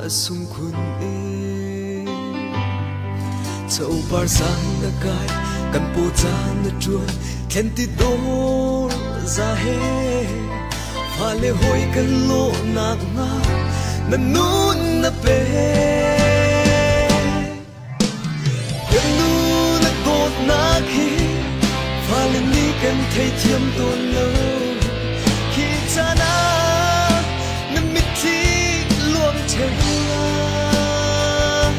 a sung khun e. Chopar sang na kai kan po caan na ṭuan thlen ti dawr za he fale hoi kan lawh nak hnga na nun na pe. Kan nu na dawtnak hi fale nih kan theithiam tawn lo. Khi caan ah na mitthli luang ṭheu lai.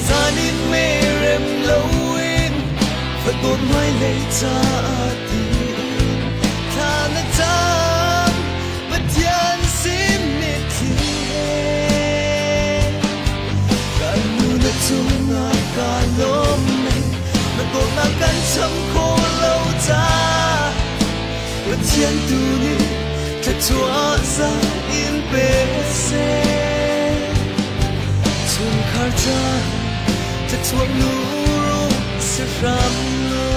Zan in merem loin fadawt hmailei caah tiin thla na cam Pathian sin mitthli he. Kan nu na cungah kaa lawm e, na dawtnak kan cham khawh lo caah Pathian tu nih thluachuah za in pe seh. Chungkhar ca thluachuah nu rung si hram law.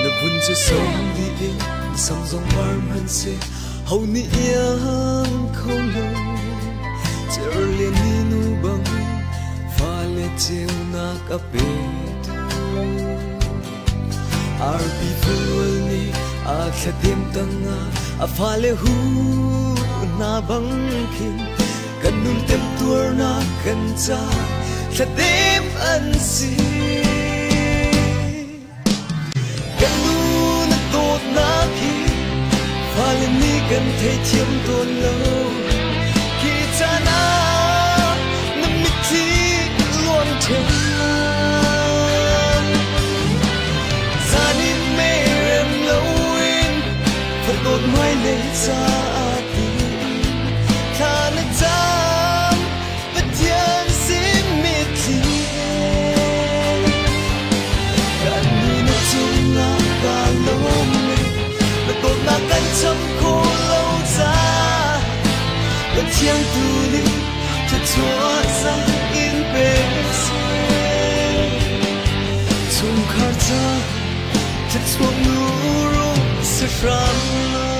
Na vun cu som dih in na sam zong par hmanhseh ho nih iang kho lo. Cerlian ni nu bang fale ceunak a petu. Arpi fual nih a thladem tangah a fale hu hna bang khin kan nun temtuarnak kan ca thladem an si. Kan nu na dawtnak hi fale nih kan theithiam tawn lo. Khi caan ah na mitthli luan ṭheu lai. Zan in merem loin fadawt hmailei caah tiin thla na cam Pathian sin mitthli he. Kan nu na cungah kaa lawm e, na dawtnak kan cham khawh lo caah Pathian tu nih thluachuah za in pe seh. Chungkhar ca thluachuah nu rung si hram law.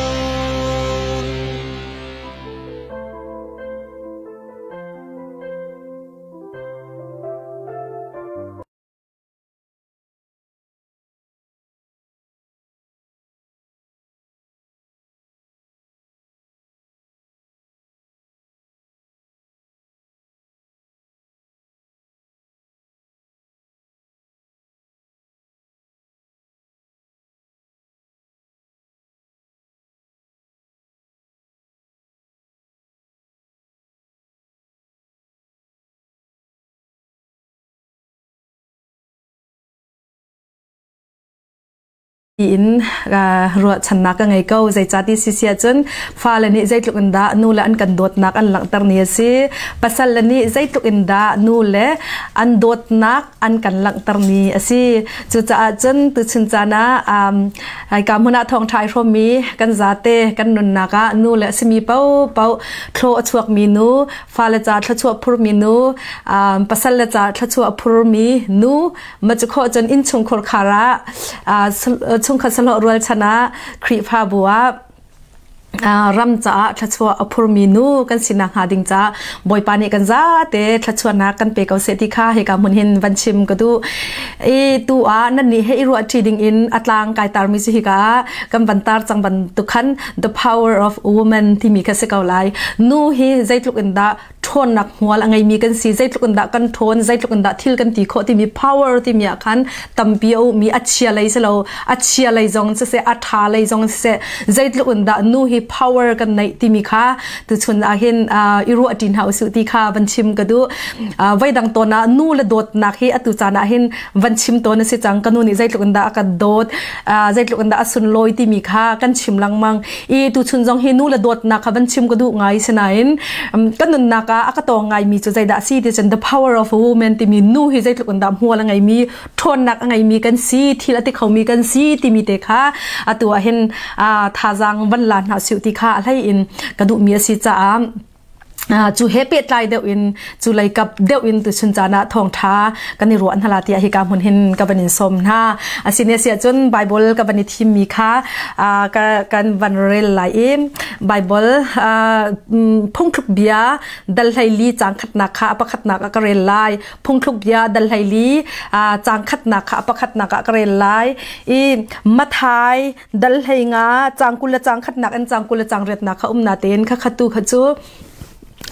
In ruahchannak ka ngei ko. Zeicahti si si ahcun fale nih zeitluk in dah nu le an kan dawtnak an langhter ni a si, pasal le nih zeitluk in dah nu le an dawtnak an kan langhter ni a si. Cucaah cun tuchun caan ah ka hmun ah thawngṭha ai hrawmmi kan zate kan nunnak ah nu le a simi paohpaoh thlaw a chuakmi nu, fale ca thluachuah phurmi nu, pasal le ca thluachuah phurmi nu ma cu khawh cun innchungkhur khar ah chungkhat sahlawh rualchan ah Khrihfabu ah ram caah thluachuah a phurmi nu kan sinak hnga ding caah Bawipa nih kan zate thluachuahnak kan pe ko seh ti kha hika hmun hin van chim ka duh. I tu ah nan nih he i ruah ṭi ding in a tlang kai tarmi cu hika kan van tar cang bantuk khan the power of woman timi kha si ko lai. Nu hi zeitluk in dah ṭhawnnak hmual a ngeimi kan si, zeitluk in dah kan ṭhawn, zeitluk in dah thil kan ti khawh timi power timi ah khan tampi a ummi a chia lei si lo, a chia lei zong siseh, a ṭha lei zong siseh, zeitluk in dah nu hi power kan neih timi kha tuchun ah hin i ruah ṭi hna usih ti kha van chim ka duh. Voidang tawn ah nu le dawtnak hi atu caan ah hin van chim tawn a si cang. Ka nu nih zeitluk in dah a ka dawt, zeitluk in dah a sunlawi timi kha kan chim lengmang i tuchun zong hi nu le dawtnak kha van chim ka duh ngai. Sinain kan nunnak ah a ka tawng ngaimi cu zeidah a si ti cun the power of a woman timi nu hi zeitluk in dah hmual a ngeimi ṭhawnnak a ngeimi kan si thil a ti khomi kan si timi te kha atu ah hin thazaang van la hna siu ti kha a hlei in ka duhmi a si caah cu he pehtlai deuh in cu lei kap deuh in tuchun caan ah thawngṭha kan i ruah hna la tiah hika hmun hin ka van in sawm hna. Asine siah cun Bible ka van i thimmi kha kan van rel lai i Bible phungthluk bia dal 14 caang khatnak kha a pakhatnak ah ka rel lai. Phungthluk bia dal 14 caang khatnak kha a pakhatnak ah ka rel lai. I Mathai dal 15 caang 20 le caang khatnak in caang 20 le caang riatnak kha um na tein kha khatu kha cu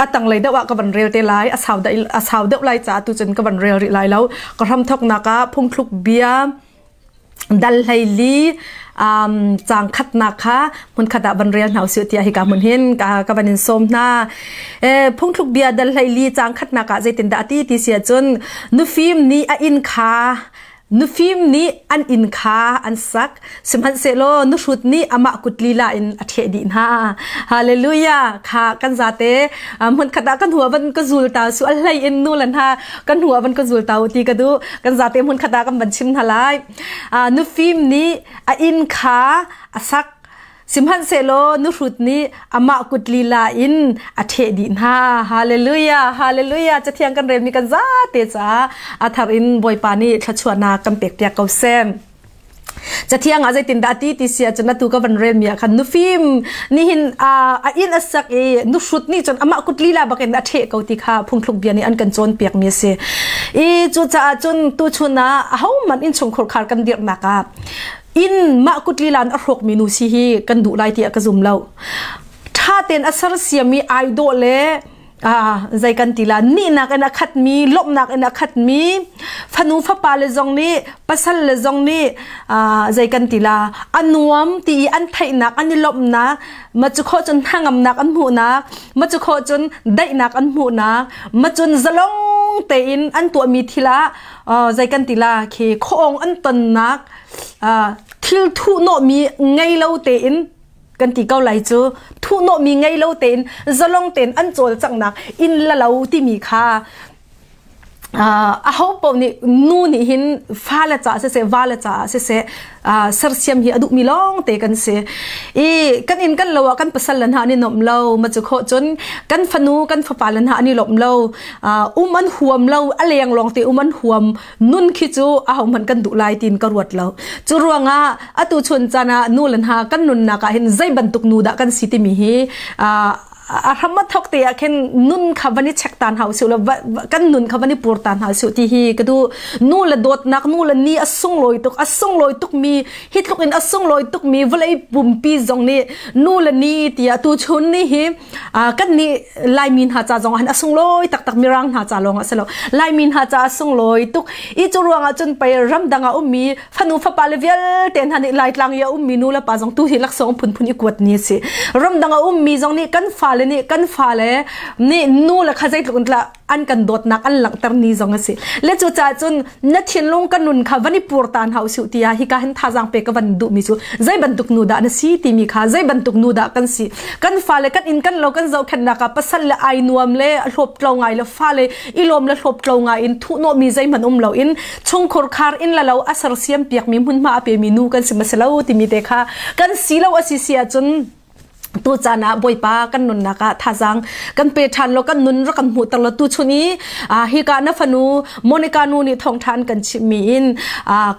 a tanglei deuh ah ka van rel te lai. A sau deuh lai caah tu cun ka van rel rih lai lo. Ka hram thoknak ah phungthluk bia dal 14 caang khatnak kha hmunkhat ah van rel hna usih tiah hika hmun hin ka van in sawm hna. Phungthluk bia dal 14 caang khatnak ah zeitindah a ti ti si ahcun nufim nih a inn kha Nufim nih an inn kha an sak, sihmanhsehlaw nuhrut nih amah kut lila in a ṭheh dih hna. Hallelujah! Kha kan zate hmunkhat ah kan hua van ka zul ta su a hlei in nu le hna kan hua van ka zul ta u ti ka duh. Kan zate hmunkhat ah kan van chim hna lai. Nufim nih a inn kha a sak, Sihmanhsehlaw nuhrut nih amah kut lila in a ṭheh dih hna. Hallelujah! Hallelujah! Cathiang kan relmi kan zate caah a thar in Bawipa nih thluachuahnak kan pekpiak ko seh. Cathiang ah zeitindah a ti ti si ahcun atu ka van relmi ah khan nufim nihin a inn a sak i nuhrut nih cun amah kut lila bakin a ṭheh ko ti kha phungthluk bia nih an kan cawnpiakmi a si. I cucaah cun tuchun ah ahohmanh innchungkhur khar kan dirhnak ah inn mah kut lila in a hrawkmi nu si hi kan duh lai tiah ka zum lo. Ṭha tein a sersiammi ai dawh le zei kan ti la nihnak in a khatmi lawmhnak in a khatmi fanu fapa le zong nih pasal le zong nih zei kan ti la a nuam ti i an theihnak an i lawmhnak ma cu khawh cun hnangamnak an hmuhnak ma cu khawh cun daihnak an hmuhnak ma cun zalong tein an tuahmi thil ah zei kan ti la khi khuaawng an tonnak thil thuhnawhmi ngei lo tein kan ti ko lai cu thuhnawhmi ngei lo tein zalong tein an cawlcanghnak inn la lo timi kha aho paoh nih nu nih hin fale caah siseh vale caah siseh sersiam hi a duhmi lawng te kan si. I kan inn kan lo ah kan pasal le hna an i nuamh lo ma cu khawh cun kan fanu kan fapa le hna an i lawmh lo um an huam lo a leng lawng te um an huam nun khi cu ahohmanh kan duh lai tiin ka ruat lo. Cu ruangah atu chun caan ah nu le hna kan nunnak ah hin zei bantuk nu dah kan si timi hi a hram a thok te ah khin nun kha van i check tan hau siu lo kan nun kha van i pur tan hau siu ti hi ka du nu le dawtnak nu le ni a sunglawi tuk a sunglawi tuk mi hi tluk in a sunglawi tuk mi vawlei pumpi zong nih nu le ni tiah tu chun ni hi kan nih Laimi hna ca zong ah a sunglawi taktak mirang hna ca lawng ah si lo Laimi hna ca a sunglawi tuk i cu ruangah cun pei ramdang ah ummi fanu fapa le vialte hna nih Laitlang i a ummi nu le pa zong tu hi laksawng phunphun i kuat ni a si ramdang a ummi zong nih kan fale nih kan fale nih nu le kha zeitluk in tla an kan dawtnak an langhter ni zong a si le cu caah cun na thinlung ka nun kha van i pur ta hna usih tiah hika hin thazaang pe ka van duhmi cu zei bantuk nu dah na si timi kha zei bantuk nu dah kan si kan fale kan inn kan lo kan zohkhenhnak ah pasal le ai nuam le hlawp tlo ngai le fale i lawm le hlawp tlo ngai in thuhnawh mi zeihmanh um lo in chungkhur khar in la lo a sersiam piak mi hmunhma a pe mi nu kan si ma si lo timi te kha kan si lo a si si ahcun tu caan ah Bawipa kan nunnak ah thazaang kan pe ṭhan lo kan nun rak kan hmuhter lo tu chun i hika na fanu Monica nu nih thawngṭha an kan chimhmi in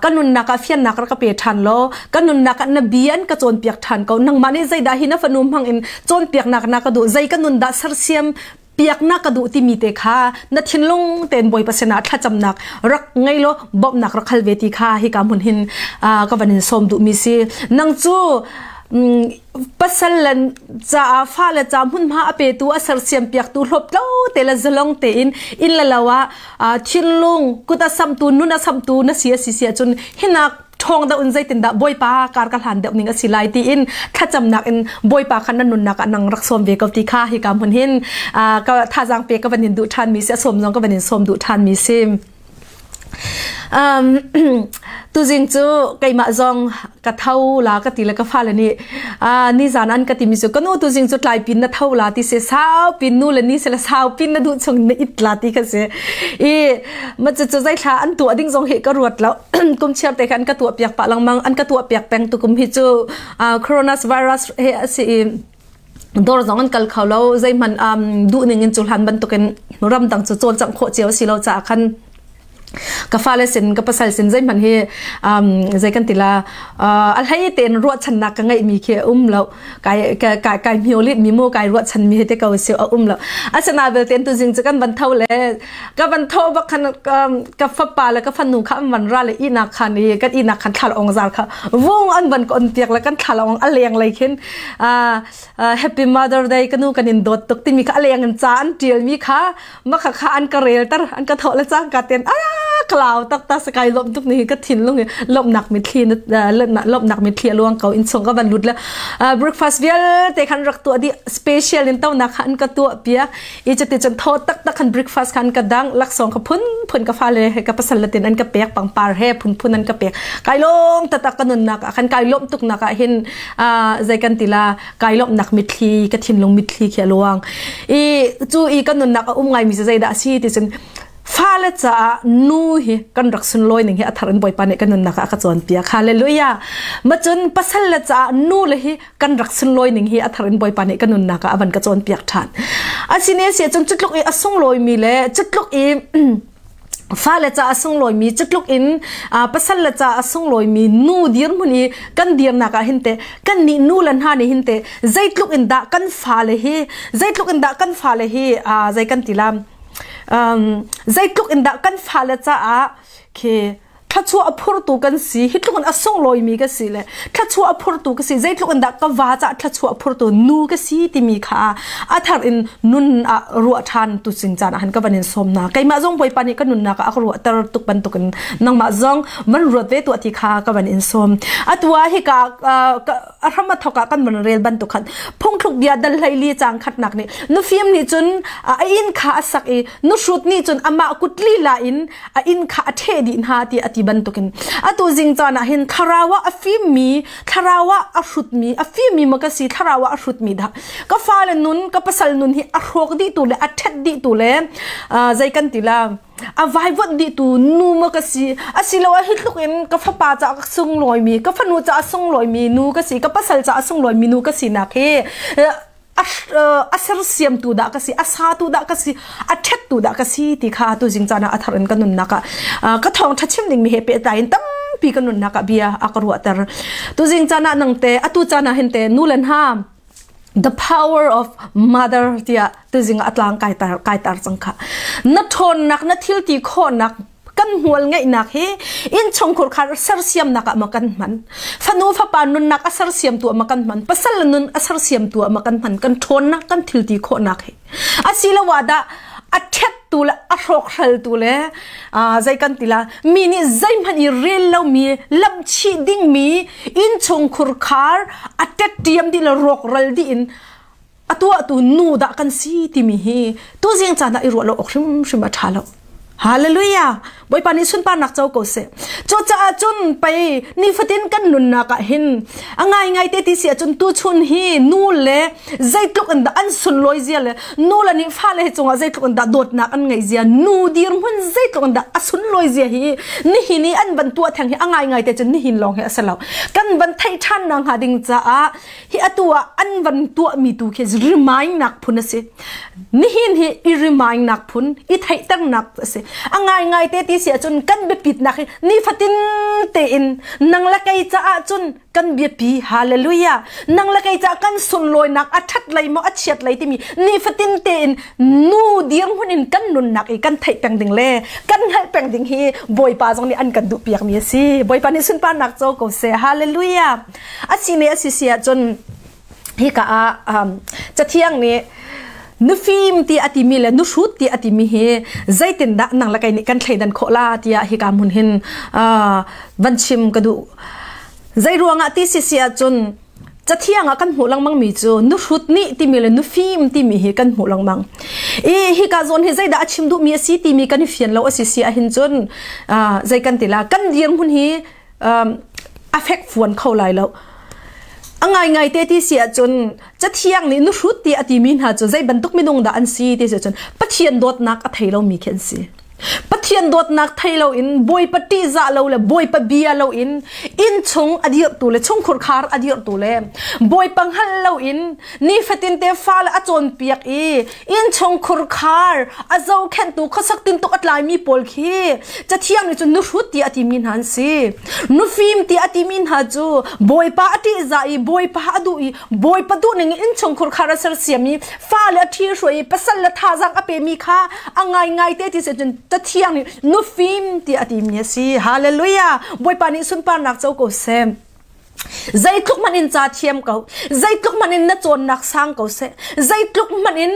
kan nunnak ah fiannak rak ka pe ṭhan lo kan nunnak ah na bia an ka cawnpiak ṭhan ko nangmah nih zeidah hi na fanu hmang in cawnpiaknak na ka duh zei ka nun dah sersiam piaknak ka duh timi te kha na thinlung tein Bawipa sinah thlacamnak rak ngei law bawmhnak rak hal ve ti kha hika hmun hin ka van in sawm duhmi si nang cu pasal le caah fale ca hmunhma a petu a sersiam piaktu hlawptlo te le zalong tein inn le lo ah thinlung kut a samtu nun a samtu na si a si si ahcun hinak ṭhawng deuh in zeitindah Bawipa kar ka hlan deuh ning a si lai tiin thlacamnak in Bawipa kha na nunnak ah nang rak sawm ve ko ti kha hika hmun hin ka thazaang pe ka van in duh ṭhan mi si a sawm zong ka van in sawm duh ṭhan mi si. Tuzing cu keimah zong ka tho la ka ti le ka fale nih nizan an ka timi cu ka nu, tuzing cu tlai pin na tho la ti se, sau pin nu le ni se le sau pin na duh chung na it la ti kha si i ma cu cu zei thla an tuah ding zong hi ka ruat lo. Kum chiar te kha an ka tuah piak pa langmang, an ka tuah piak peng. Tu kum hi cu coronavirus he a si i dawr zong an kal kho lo, zeihmanh duh ning in cu hlan bantukin ramdang cu cawlcangh khawh cio si lo caah khan ka fale sin, ka pasal sin zeihmanh hi zei kan ti la, a hlei tein ruahchannak ka ngeih mi khi a um lo. Kai kai kai miolit mi mu kai ruahchan mi te ko si a um lo. Asina belte tu zing chu kan van tho le ka van tho bak khan ka fapa le ka fanu kha an van ra le ina khan i kan ina khan thal ong zal kha vung an van kon piak le kan thal ong a leng lei khin "Happy Mother Day, ka nu, kan in dawt tuk" timi kha a leng in ca an tial mi kha ma kha kha an ka rel tar. An ka thawh le cang ka ten a klau tak ta sakai lom tuk ni ka thin lung lomnak mitthli lomnak mitthli a luang ko. In chung ka van lut le breakfast vialte khan rak tuah di, special in to na khan ka tuah piak i chati cun tho tak tak khan breakfast khan ka dang, laksawng ka phun phun ka fale he ka pasal latin an ka pek, pangpar he phun phun an ka pek. Kai lom tatak ka nun nak khan kai lom tuk nak ah hin zei kan tila, kai lomnak mitthli, ka thinlung mitthli khi a luang i cu i kan nunnak a um ngai mi zei dah si ti cun fale caah nu hi kan rak sunlawi ning hi a thar in Bawipa nih kan nunnak ah a ka cawnpiak. Hallelujah! Macun pasal le caah nu le hi kan rak sunlawi ning hi a thar in Bawipa nih kan nunnak ah a van ka cawnpiak ṭhan. Asine si cun cutluk i a sunglawi mi le cutluk i fale ca a sunglawimi, cutluk in pasal le ca a sunglawimi nu dirhmun i kan dirnak ah hin te kan nih nu le hna nih hin te zeitluk in dah kan fale hi, zeitluk in dah kan fale hi, zei kan ti lam, zeitluk in dah kan fale caah khi thluachuah a phurtu kan si, hi tluk in a sunglawimi ka si le thluachuah a phurtu ka si, zeitluk in dah ka va cah thluachuah a phurtu nu ka si timi kha a thar in nun ah ruah ṭhan tu sing caan ah han ka van in sawm na. Keimah zong Bawipa nih ka nunnak ah a ka ruahter tuk bantukin nangmah zong van ruat ve tuah ti kha ka van in sawm. Atu ah hika a hram a thok ah kan van rel bantuk khan Phungthluk Bia dal 14 caang khatnak nih nufim nih cun a inn kha a sak i nuhrut nih cun amah kut lila in a inn kha a ṭheh dih hna ti a ti bantukin atu zing caan ah hin thlarau ah a fimmi, thlarau ah a hrutmi, a fimmi ma ka si, thlarau ah a hrutmi dah? Ka fale nun, ka pasal nun hi a hrawk dih tu le a ṭhet dih tu le zei kan ti la, a vaivuanh dih tu nu ma ka si, asiloah hi tluk in ka fapa ca a sunglawimi, ka fanu ca a sunglawimi nu ka si, ka pasal ca a sunglawimi nu ka sinak hi a sersiamtu dah ka si, a satu dah ka si, a ṭhettu dah ka si ti kha tu zing caan ah a thar in ka nunnak ah ka thawng ṭha chim ding mi he pehtlai in tampi ka nunnak ah bia a ka ruahter. Tu zing caan ah nang te atu caan ah hin te nu le hna, the power of mother tiah tuzing ah atlang kai tar kai tar cang kha. Na ṭhawnnak, na thil ti khawhnak, kan hmual ngeihnak hi innchungkhur kha sersiamnak ah ma kan hman, fanu fapa nunnak a sersiamtu ah ma kan hman, pasal nun a sersiamtu ah ma kan hman kan ṭhawnnak, kan thil ti khawhnak hi, asiloah dah a ṭhettu le a hrawkhraltu le zei kan ti la, mi nih zeihmanh i rel lomi, lamhchih dingmi, innchungkhur khar a ṭetṭiam dih le rawkral dih in a tuahtu nu dah kan si timi hi tuzing caan ah i ruah lo awk hrimhrim a ṭha lo. Hallelujah! Bawipa nih sunparnak co ko seh. Cucaah cun pei nifatin kan nunnak ah hin a ngaingai te ti si ahcun tuchun hi nu le zeitluk in dah an sunlawi zia le nu le nih fale hi cungah zeitluk in dah dawtnak an ngeih zia, nu dirhmun zeitluk in dah a sunlawi zia hi nihin i an van tuah theng hi a ngaingai te cun nihin lawng hi a si lo. Kan van theih ṭhan nak hnga ding caah hi atu ah an van tuahmi tu khi remind nak phun a si. Nihin hi i remind nak phun, i theihternak a si. A ngaingai te ti si ahcun kan biapitnak hi nifatin tein nang le kei caah cun kan biapi. Hallelujah! Nang le kei caah kan sunlawinak a ṭhat lei maw a chiat lei timi nifatin tein nu dirhmun in kan nunnak i kan theih peng ding le kan hngalh peng ding hi Bawipa zong nih an kan duh piak mi a si. Bawipa nih sunparnak co ko seh. Hallelujah! A si ne a si si ahcun hika ah Cathiang nih nufim ti a timi le nuhrut ti a timi hi zeitindah nang le kei nih kan thleidan khawh la tiah hika hmun hin van chim ka duh. Zei ruangah ti si si ahcun. Cathiang ah kan hmuh lengmang mi cu nuhrut nih timi le nufim timi hi kan hmuh lengmang. I hika zawn hi zeidah a chim duhmi a si timi kan i fian lo a si si ahhin cun zei kan ti la kan dirhmun hi a fek fuan kho lai lo. A ngaingai te ti si ahcun Cathiang nih nuhrut ti a timi hna cu zei bantuk minung dah an si ti si ahcun Pathian dawtnak a thei lomi khi an si. Pathian dawtnak thei loin Bawipa ṭihzah lo le Bawipa bia loin innchung a dirhtu le chungkhur khar a dirhtu le Bawipa hngalh loin nifatin te fale a cawnpiak i innchungkhur khar a zohkhenhtu khuasak tintuk a tlaimi pawl khi Cathiang nih cun nuhrut ti a timi hna an si. Nufim ti a timi hna cu Bawipa a ṭihzah i Bawipa a duh i Bawipa duh ning in innchungkhur khar a sersiam i fale a ṭhi hruai i pasal le thazaang a pemi kha a ngaingai te ti si cun Cathiang nih nufim ti a timi a si. Hallelujah! Bawipa nih sunparnak co ko seh. Zeitluk hmanh in ca thiam ko, zeitluk hmanh in na cawnnak sang ko seh, zeitluk hmanh in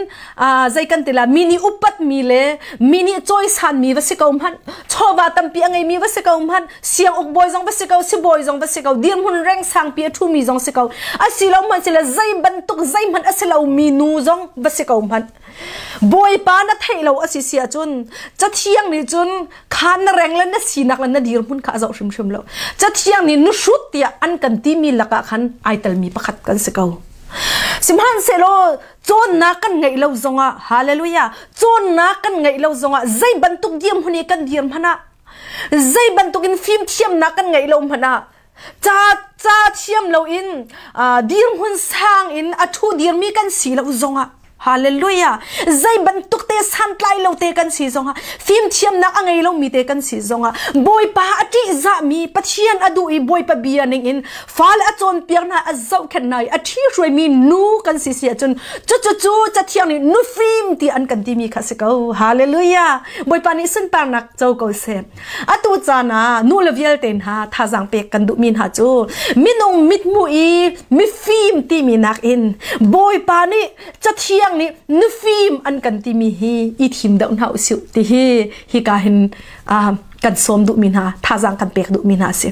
zei kan ti la mi nih upat mi le mi nih cawisan mi va si ko hmanh, chawva tampi a ngeimi va si ko hmanh, sianguk bawi zong va si ko, sibawi zong va si ko, dirhmun reng sangpi a ṭhumi zong si ko, asilo hmanh sile zei bantuk zeihmanh a si lo mi nu zong va si ko hmanh. Bawipa na theih lo a si si ahcun Cathiang nih cun kha na reng le na sinak le na dirhmun kha a zoh hrimhrim lo. Cathiang nih nuhrut tiah an kan timi lakah khan ai telmi pakhat kan si ko. Sihmanhsehlaw cawnnak kan ngeih lo zongah hallelujah cawnnak kan ngeih lo zongah zei bantuk dirhmun i kan dir hmanh ah zei bantukin fimthiamnak kan ngeih lo hmanh ah ca ca thiam loin dirhmun sang in a ṭhu dirmi kan si lo zongah Hallelujah! Zei bantuk te santlai lo te kan si zongah, fimthiamnak a ngei lomi te kan si zongah, Bawipa a ṭihzahmi Pathian a duh i Bawipa bia ningin fale a cawnpiak hna, a zohkhenh hna i a ṭhihruaimi nu kan si si ahcun cucu Cathiang nih nufim ti an kan timi kha si ko. Hallelujah! Bawipa nih sunparnak co ko seh. Atu caan ah nu le vialte hna thazaang pek kan duhmi hna cu minung mithmuh i mifim timi nakin Bawipa nih Cathiang nih nufim an kan timi hi i thim deuh hna usih ti hi hika hin kan sawm duhmi hna thazaang kan pek duhmi hna a si.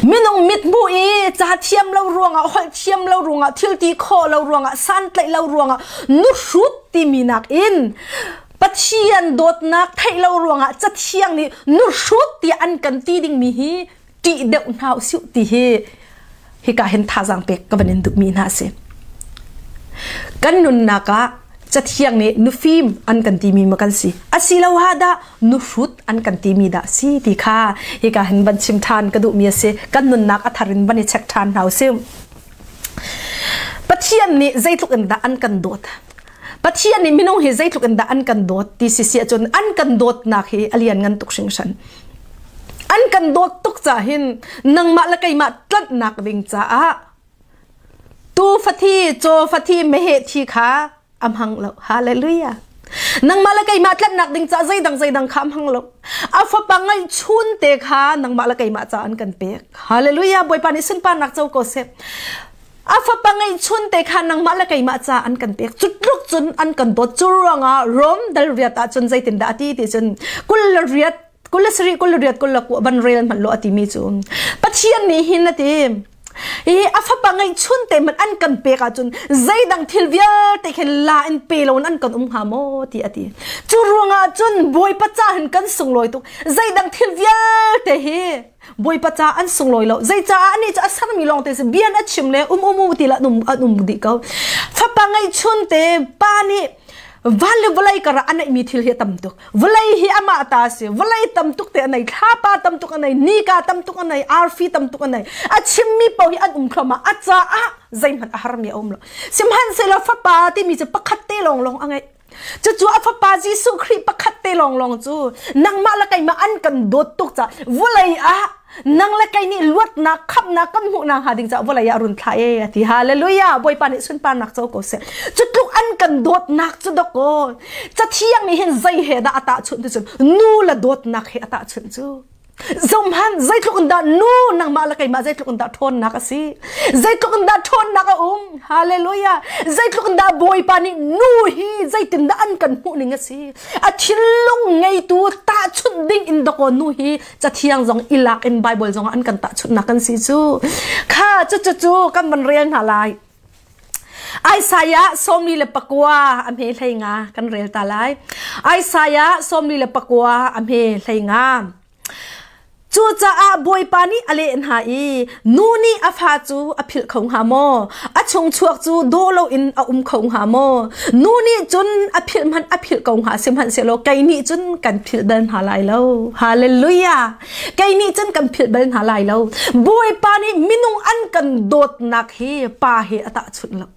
Minung mithmuh i ca thiam lo ruangah holh thiam lo ruangah thil ti khawh lo ruangah santlaih lo ruangah nuhrut timi nakin Pathian dawtnak theih lo ruangah Cathiang nih nuhrut tiah an kan ti dingmi hi ṭih deuh hna usih ti hi hika hin thazaang pek ka van in duhmi hna a si. Kan nunnak ah Cathiang nih nufim an kan timi ma kan si asiloah dah nuhrut an kan timi dah si ti kha hika hin van chim ṭhan ka duhmi a si. Kan nunnak a thar in van i check ṭhan hna usih. Pathian nih zeitluk in dah an kan dawt? Pathian nih minung hi zeitluk in dah an kan dawt ti si si ahcun an kan dawtnak hi a lian ngan tuk hringhran. An kan dawt tuk ca hin nangmah le keimah tlanhnak ding caah tu fathi, caw fathi, meheh thi kha a hmang lo. Hallelujah. Nangmah le keimah tlanhnak ding caah zeidang zeidang kha a hmang lo. A fapa ngaihchun te kha nangmah le keimah caah an kan pek. Hallelujah. Bawipa nih sunparnak co ko seh. A fapa ngeihchun te kha nangmah le keimah ca an kan pek. Cu tluk cun an kan dawt. Cu ruangah Rom dal riat ah cun zeitindah a ti ti cun 28 27 28 29 van rel hmanh law a timi cu Pathian nih hin a ti. Hi a fapa ngeihchun te man an kan pek ahcun zeidang thil vialte khin la in pe lo in an kan um hnga maw ti a ti. Cu ruangah cun Bawipa ca hin kan sunglawi tuk. Zeidang thil vialte hi Bawipa ca an sunglawi lo. Zeicaah anih cu a sermi lawng te si bian a chim le um um um ti la an um dih ko. Fapa ngeihchun te pa nih van le vawlei karah a neihmi thil hi a tam tuk. Vawlei hi amah ta si. Vawlei tam tuk te a nei, thlapa tam tuk a nei, nika tam tuk a nei, arfi tam tuk a nei. A chimmi paoh hi an um thluahmah. A caah zeihmanh a harmi a um lo. Sihmanhsehlaw fapa timi cu pakhat te lawnglawng a ngeih. Cucu a fapa Jesuh Khrih pakhat te lawnglawng cu nangmah le keimah an kan dawt tuk caah vawlei ah nang le kei nih luatnak khamhnak kan hmuhnak hnga ding caah vawlei ah run thlah e a ti. Hallelujah! Bawipa nih sunparnak co ko seh. Cu tluk an kan dawtnak cu dawkaw Cathiang nih hin zei he dah a tahchunh ti cun nu le dawtnak he a tahchunh cu. Zohhmanh, zeitluk in dah nu nangmah le keimah zeitluk in dah ṭhawnnak a si. Zeitluk in dah ṭhawnnak a um. Hallelujah. Zeitluk in dah Bawipa nih nu hi zeitin dah an kan hmuh ning a si. A thinlung ngeitu tahchunh ding in dakaw nu hi cathiang zong ilak in Bible zong an kan tahchunhnak kan si cu. Kha cu cu cu kan van rel hna lai. Isaiah 49 a hme 15 kan rel ta lai. Isaiah 49 a hme 15. Cucaah Bawipa nih a leh hna i nu nih a fa cu a philh kho hnga maw? A chungchuak cu daw loin a um kho hnga maw? Nu nih cun a philh hmanh a philh ko hnga sihmanhsehlaw kei nih cun kan philh bal hna lai lo. Hallelujah! Kei nih cun kan philh bal hna lai lo. Bawipa nih minung an kan dawtnak hi pa he a tahchunh lo.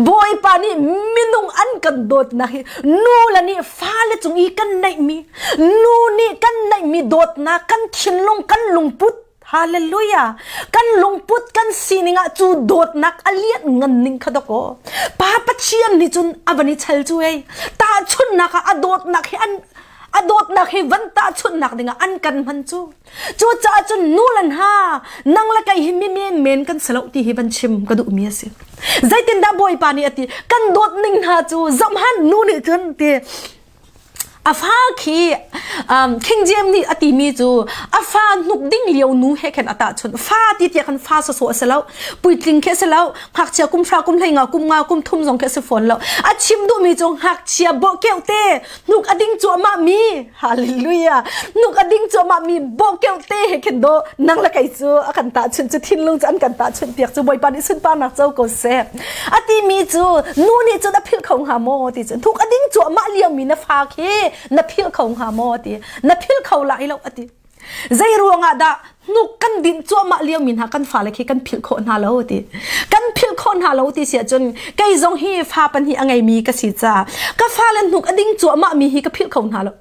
Bawipa nih minung an kan dawtnak hi nu le nih fale cung i kan neihmi nu nih kan neihmi dawtnak kan thinlung kan lungput Hallelujah! Kan lungput kan sining ah cu dawtnak a lian ngan ning kha dakaw. Pa Pathian nih cun a van i chel cu ei. Tahchunhnak ah a dawtnak hi an a dawtnak hi van tahchunhnak dingah an kan hman cu. Cucaah cun nu le hna nang le kei hi mi men men kan si lo ti hi van chim ka duhmi a si. Zeitindah Bawipa nih a ti kan dawt ning hna cu zohhmanh nu nih cun ti a fa khi King James nih a timi cu a fa hnuk ding lio nu he khan a tahchunh fa ti tiah khan fa sawsawh a si lo puitling khi a si lo ngakchia kum hra kum 15 kum nga kum thum zong khi a si fawn lo a chim duhmi cu ngakchia bawhkeuh te hnuk a ding cuahmah mi hallelujah hnuk a ding cuahmah mi bawhkeuh te he khin do nang le kei cu a kan tahchunh cu thinlung cu an kan tahchunh piak cu Bawipa nih sunparnak co ko seh a ti mi cu nu nih cun a philh kho hnga maw ti cu hnuk a ding cuahmah lio mi na fa khi na philh kho hnga maw ti na philh kho lai lo a ti Zei ruangah dah hnuk kan dinh cuahmah lio mi hna kan fale khi kan philh khawh hna lo ti. Kan philh khawh hna lo ti si ahcun kei zong hi fa pahnih a ngeimi ka si caah ka fale hnuk a ding cuahmah mi hi ka philh kho hna lo.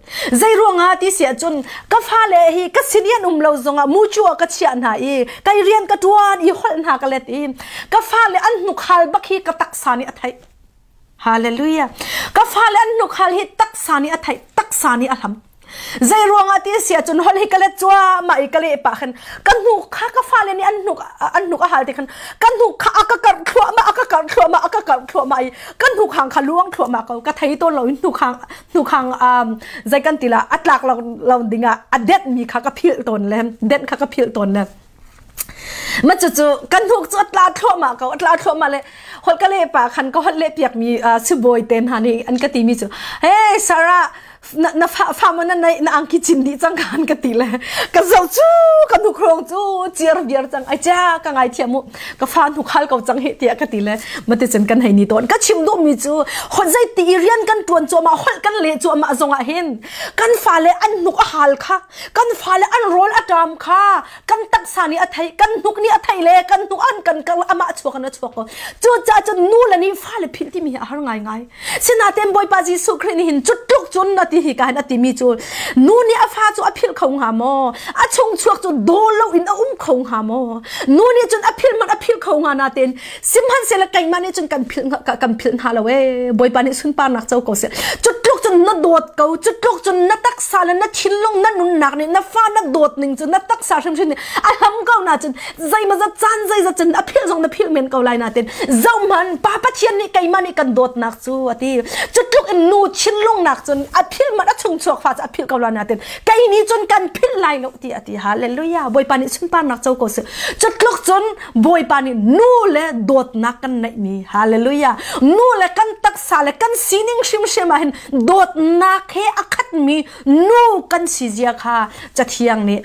Zei ruangah ti si ahcun ka fale hi ka sin i an um lo zongah mucu ah ka chiah hna i kai rian ka tuan i holh hna ka let i ka fale an hnuk hal bak hi ka taksa nih a theih. Hallelujah. Ka fale an hnuk hal hi taksa nih a theih, taksa nih a hlam. Zei ruangah ti si ahcun hol hi ka let cuahmah i ka leh pah khan ka hnuk kha ka fale nih an hnuk a hal ti khan ka hnuk kha a ka karh thluahmah a ka karh thluahmah a ka karh thluahmah i ka hnuk hang kha luang thluahmah ko ka thei tawn lo in hnuk hang hnuk hang zei kan ti la a tlak lo lo ding ah a det mi kha ka philh tawn le denh kha ka philh tawn le Ma cucu kan hnuk cu a tla thluahmah ko a tla thluahmah le holh ka leh pa khan ka holh leh piak mi sibawi te hna nih an ka ti mi cu hey Sarah na na fa fa mo na nei na angki cin dih cang kan ka ti le ka zo cu ka hnuk rong cu ciar viar cang ai cha ka ngai thiam mu ka fa hnuk hal ko cang hi tiah ka ti le mate cun kan hei ni tawn ka chim duh mi cu hot zei ti rian kan tuan cuahmah holh kan leh cuahmah zongah hin kan fale an hnuk a hal kha kan fale an rawl a ṭam kha kan taksa nih a theih kan hnuk nih a theih le kan hnuk an kan kal amah chuak an a chuak ko cucaah cun nu le nih fale philh timi hi a har ngaingai sinain Bawipa Jesuh Khrih nih hin cutluk cun na ti hi ka hin a timi cu nu nih a fa cu a philh kho hnga maw a chung chuak cu daw lo in a um kho hnga maw nu nih cun a philh hmanh a philh kho hnga natein sihmanhsehlaw keimah nih cun kan philh kan philh hna lo ee Bawipa nih sunparnak co ko seh cutluk cun na dawt ko cutluk cun na taksa le na thinlung na nunnak nih na fa na dawt ning cu na taksa hrimhrim nih a hlam ko na cun zeimazat caan zeizat cun a philh zong na philh men ko lai natin zohman pa Pathian nih keimah nih kan dawtnak cu a ti cutluk in nu thinlung nak cun a philh man a chung chuak fa cu a philh ko lai natin kei nih cun kan philh lai lo ti a ti hallelujah Bawipa nih sunparnak co ko seh cutluk cun Bawipa nih nu le dawtnak kan neihmi hallelujah nu le kan taksa le kan sining hrimhrim ah hin dawtnak he a khatmi nu kan si zia kha cathiang nih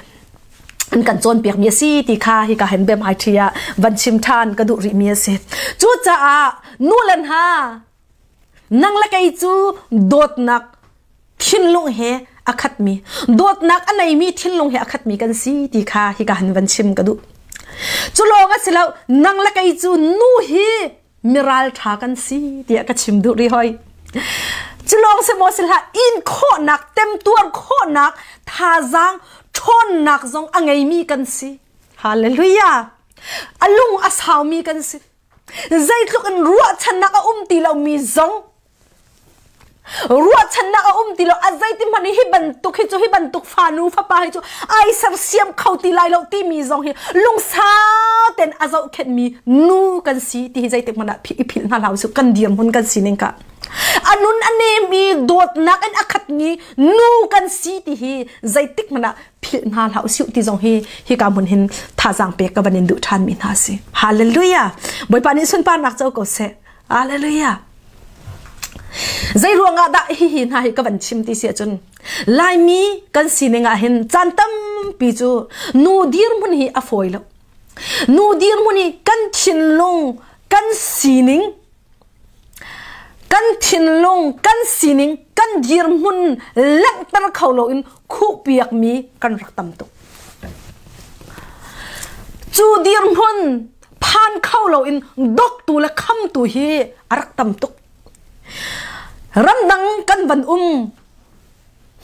an kan cawnpiak mi a si ti kha hika hin bem ai ṭhi ah van chim ṭhan ka duh rih mi a si cucaah nu le hna nang le kei cu dawtnak thinlung he a khatmi dawtnak a neimi thinlung he a khatmi kan si ti kha hika han van chim ka duh cu lawng a si lo nang le kei cu nu hi miral ṭha kan si tiah ka chim duh rih hoi cu lawng si maw si hlah in khawhnak temtuar khawhnak thazaang ṭhawnnak zong a ngeimi kan si hallelujah a lung a saumi kan si zeitluk in ruahchannak a um ti lomi zong. Ruahchannak a um ti lo. A zeiti hmanh hi bantuk hi cu, hi bantuk fanu fapa hi cu ai sersiam kho ti lai lo timi zong hi lungsau ten a zohkhenhmi nu kan si ti hi zeitik hmanh ah i philh hna hlah usih. Kan dirhmun kan sining ka a nun a nem i dawtnak in a khatmi nu kan si ti hi zeitik hmanh ah philh hna hlah usih ti zong hi hika hmun hin thazaang pek ka van in duh ṭhan mi hna si. Hallelujah! Bawipa nih sunparnak co ko seh. Hallelujah! Zei ruangah dah hihi hna hi ka van chim ti si ahcun, Laimi kan sining ah hin caan tampi cu nu dirhmun hi a fawi lo. Nu dirhmun hi kan thinlung, kan sining, kan thinlung, kan sining, kan dirhmun langhter kho loin khuhpiakmi kan rak tam tuk. Cu dirhmun phan kho loin doktu le khamtu hi a rak tam tuk. Ramdang kan van um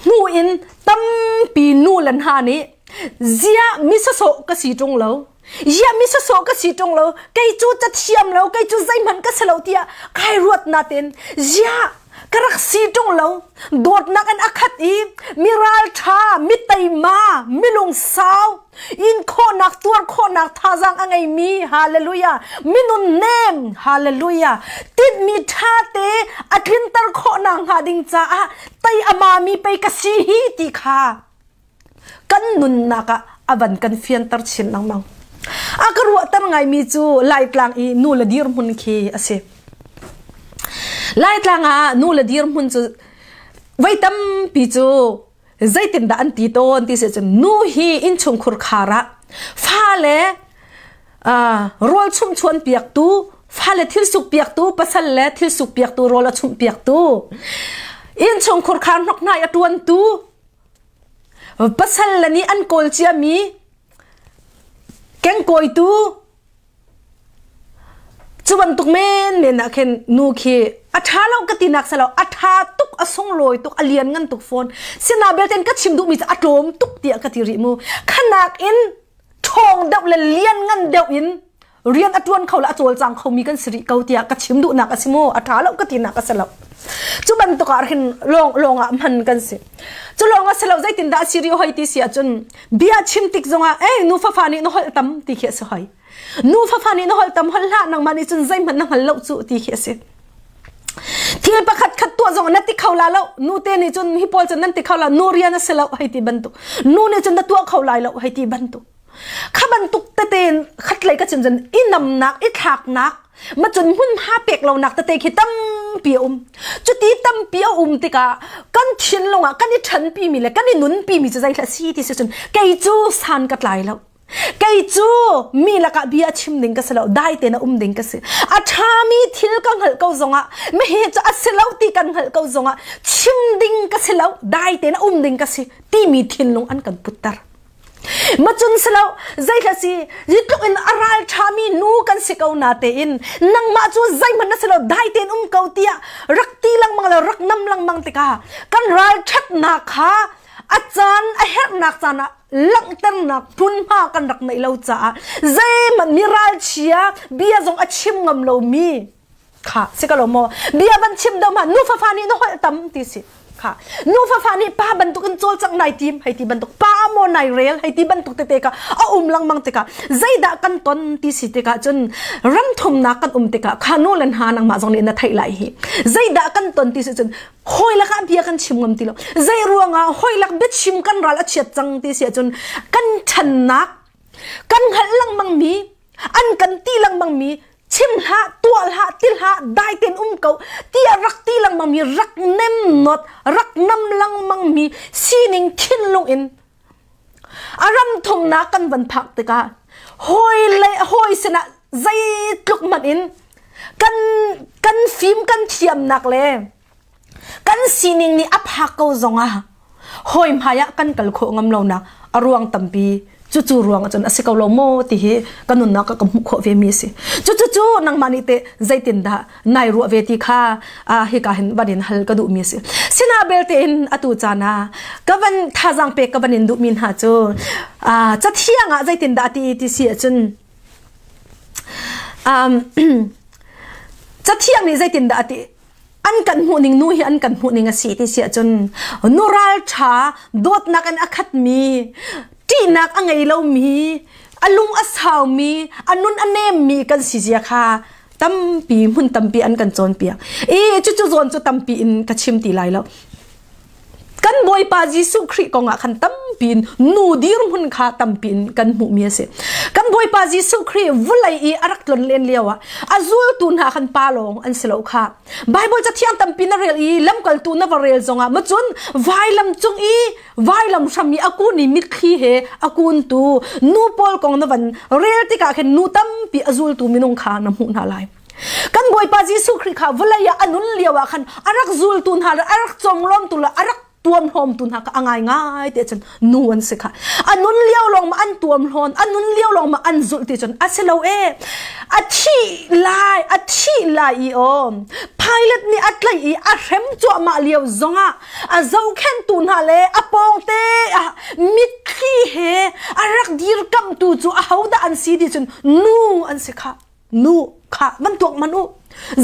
hnu in tampi nu le hna nih ziah mi sawsawh ka si ṭung lo, ziah mi sawsawh ka si ṭung lo, kei cu cathiam lo, kei cu zeihmanh ka si lo tiah kai ruat natin ziah ka rak si ṭung lo. Dawtnak in a khat i mi ralṭha, mi teima, mi lungsau, in khawhnak, tuar khawhnak thazaang a ngeimi, hallelujah, minun nem, hallelujah, tinhmi ṭha te a tlinter khawhnak hnga ding caah tei a mami pei ka si hi ti kha kan nunnak ah a van kan fianter chin lengmang. A ka ruahter ngaimi cu Laitlang i nu le dirhmun khi a si. Laitlang ah nu le dirhmun cu voi tampi cu zeitindah an ti tawn ti si cun, nu hi innchungkhur khar ah fale rawl chumhchuan piaktu, fale thil suk piaktu, pasal le thil suk piaktu, rawl a chumh piaktu, innchungkhur khar hnokhnai a tuantu, pasal le nih an kawl ciami kengkawitu. Cu bantuk men men ah khin nu khi a ṭha lo ka tinak si lo, a ṭha tuk, a sunglawi tuk, a lian ngan tuk fawn. Sina belte ka chim duhmi cu a tlawm tuk tiah ka ti rih mu. Khanak in ṭhawng deuh le lian ngan deuh in rian a ṭuan kho le a cawlcang khomi kan si rih ko tiah ka chim duhnak a si mu. A ṭha lo ka tinak a si lo. Cu bantuk ah khin lawng lawng ah hman kan si. Cu lawng a si lo, zeitindah a si rih hoi ti si ahcun, bia chim tik zongah ei nu fafa nih na holh tam ti khi a si hoi. Nu fafa nih na holh tam, holh hlah, nangmah nih cun zeihmanh na hngal lo cu ti khi a si. Thil pakhat khat tuah zong na ti kho la lo, nu te nih cun hi pawl cun nan ti kho la, nu rian a si lo hei ti bantuk, nu nih cun na tuah kho lai lo hei ti bantuk. Kha bantuk tete khat lei ka chim cun i namnak, i thlaknak, ma cun hmun ha pek lonak tete khi tampi a um. Cuti tampi a um tikah kan thinlung ah kan i ṭhanpi mi le kan i nunpi mi cu zeithla si ti si cun, kei cu san ka tlai lo, kei cu mi lakah bia chim ding ka si lo, dai tein a um ding ka si, a ṭhami thil ka hngalh ko zongah, mehe cu a si lo ti kan hngalh ko zongah chim ding ka si lo, dai tein a um ding ka si timi thinlung an kan putter. Macun si lo, zeithla si zitluk in a ral ṭhami nu kan si ko na tein nangmah cu zeihmanh na si lo, dai tein um ko tiah rak ti lengmang le rak nam lengmang tikah kan ral ṭhatnak kha a caan a herhnak caan ah langhternak hmunhma kan rak neih lo caah zeihmanh mi ralchia, bia zong a chim ngam lomi kha si ka lo maw? Bia van chim do ma nu fafa nih na holh tam ti si kha, nu fafa nih pa bantuk in cawlcangh nai tim hei ti bantuk, pa maw nai rel hei ti bantuk tete ka a um lengmang tikah zeidah kan ton ti si tikah cun, ram thumnak kan um tikah kha nu le hna nangmah zong nih na theih lai hi, zeidah kan ton ti si cun, hawi lakah bia kan chim ngam ti lo. Zei ruangah hawi lak biachim kan ral a chiat cang ti si ahcun, kan ṭhannak kan hngalh lengmang mi, an kan ti lengmang mi, chim hlah, tuah hlah, ti hlah, dai tein um ko tiah rak ti lengmang mi, rak nem not rak nam lengmang mi sining thinlung in a ram thumnak kan van phak tikah hawi le hawi sinah zeitluk hmanh in kan kan fim kan thiamnak le kan sining nih a phak ko zongah hawi hmai ah kan kal khawh ngam lonak a ruang tampi cucu ruang ahcun a si ko lo maw ti hi ka nunnak ka hmuh khawh ve mi a si. Cucu cu nangmah nih teh zeitindah nai ruah ve ti kha hika hin van in hal ka duh mi a si. Sina belte in atu caan ah ka van thazaang pek ka van in duh mi hna cu, cathiang ah zeitindah ti ti si ahcun, cathiang nih zeitindah a ti? An kan hmuh ning nu hi an kan hmuh ning a si ti si ahcun nu ralṭha dawtnak in a khatmi ṭihnak a ngei lomi a lung a saumi a nun a nemmi kan si zia kha tampi hmun tampi an kan cawnpiak i cucu zawn cu tampi in ka chim ti lai lo. Kan Bawipa Jesuh Khrih kong ah khan tampi in nu dirhmun kha tampi in kan hmuhmi a si. Kan Bawipa Jesuh Khrih vulei i a rak tlon len lio ah a zultu hna khan pa lawng an si lo kha. Bible cathiang tampi na rel i lamkaltu na va rel zongah macun vailam cung i vailam hram i a kun i mitthli he a kuntu nu pawl kong na van rel tikah khin nu tampi a zultu minung kha na hmuh hna lai. Kan Bawipa Jesuh Khrih kha vawlei ah a nun lio ah khan a rak zultu hna le a rak conglawmtu le a rak tuamhlawmtu hna kha a ngaingai te cun nu an si kha. A nun lio lawng ma an tuamhlawn, a nun lio lawng ma an zulh ti cun a si lo e. A thih lai, a thih lai i aw. Pilate nih a tlaih i a hrem cuahmah lio zongah a zohkhenhtu hna le a pawngte ah mitthli he a rak dirkamhtu cu ahodah an si ti cun nu an si kha. Nu kha van tuak man u.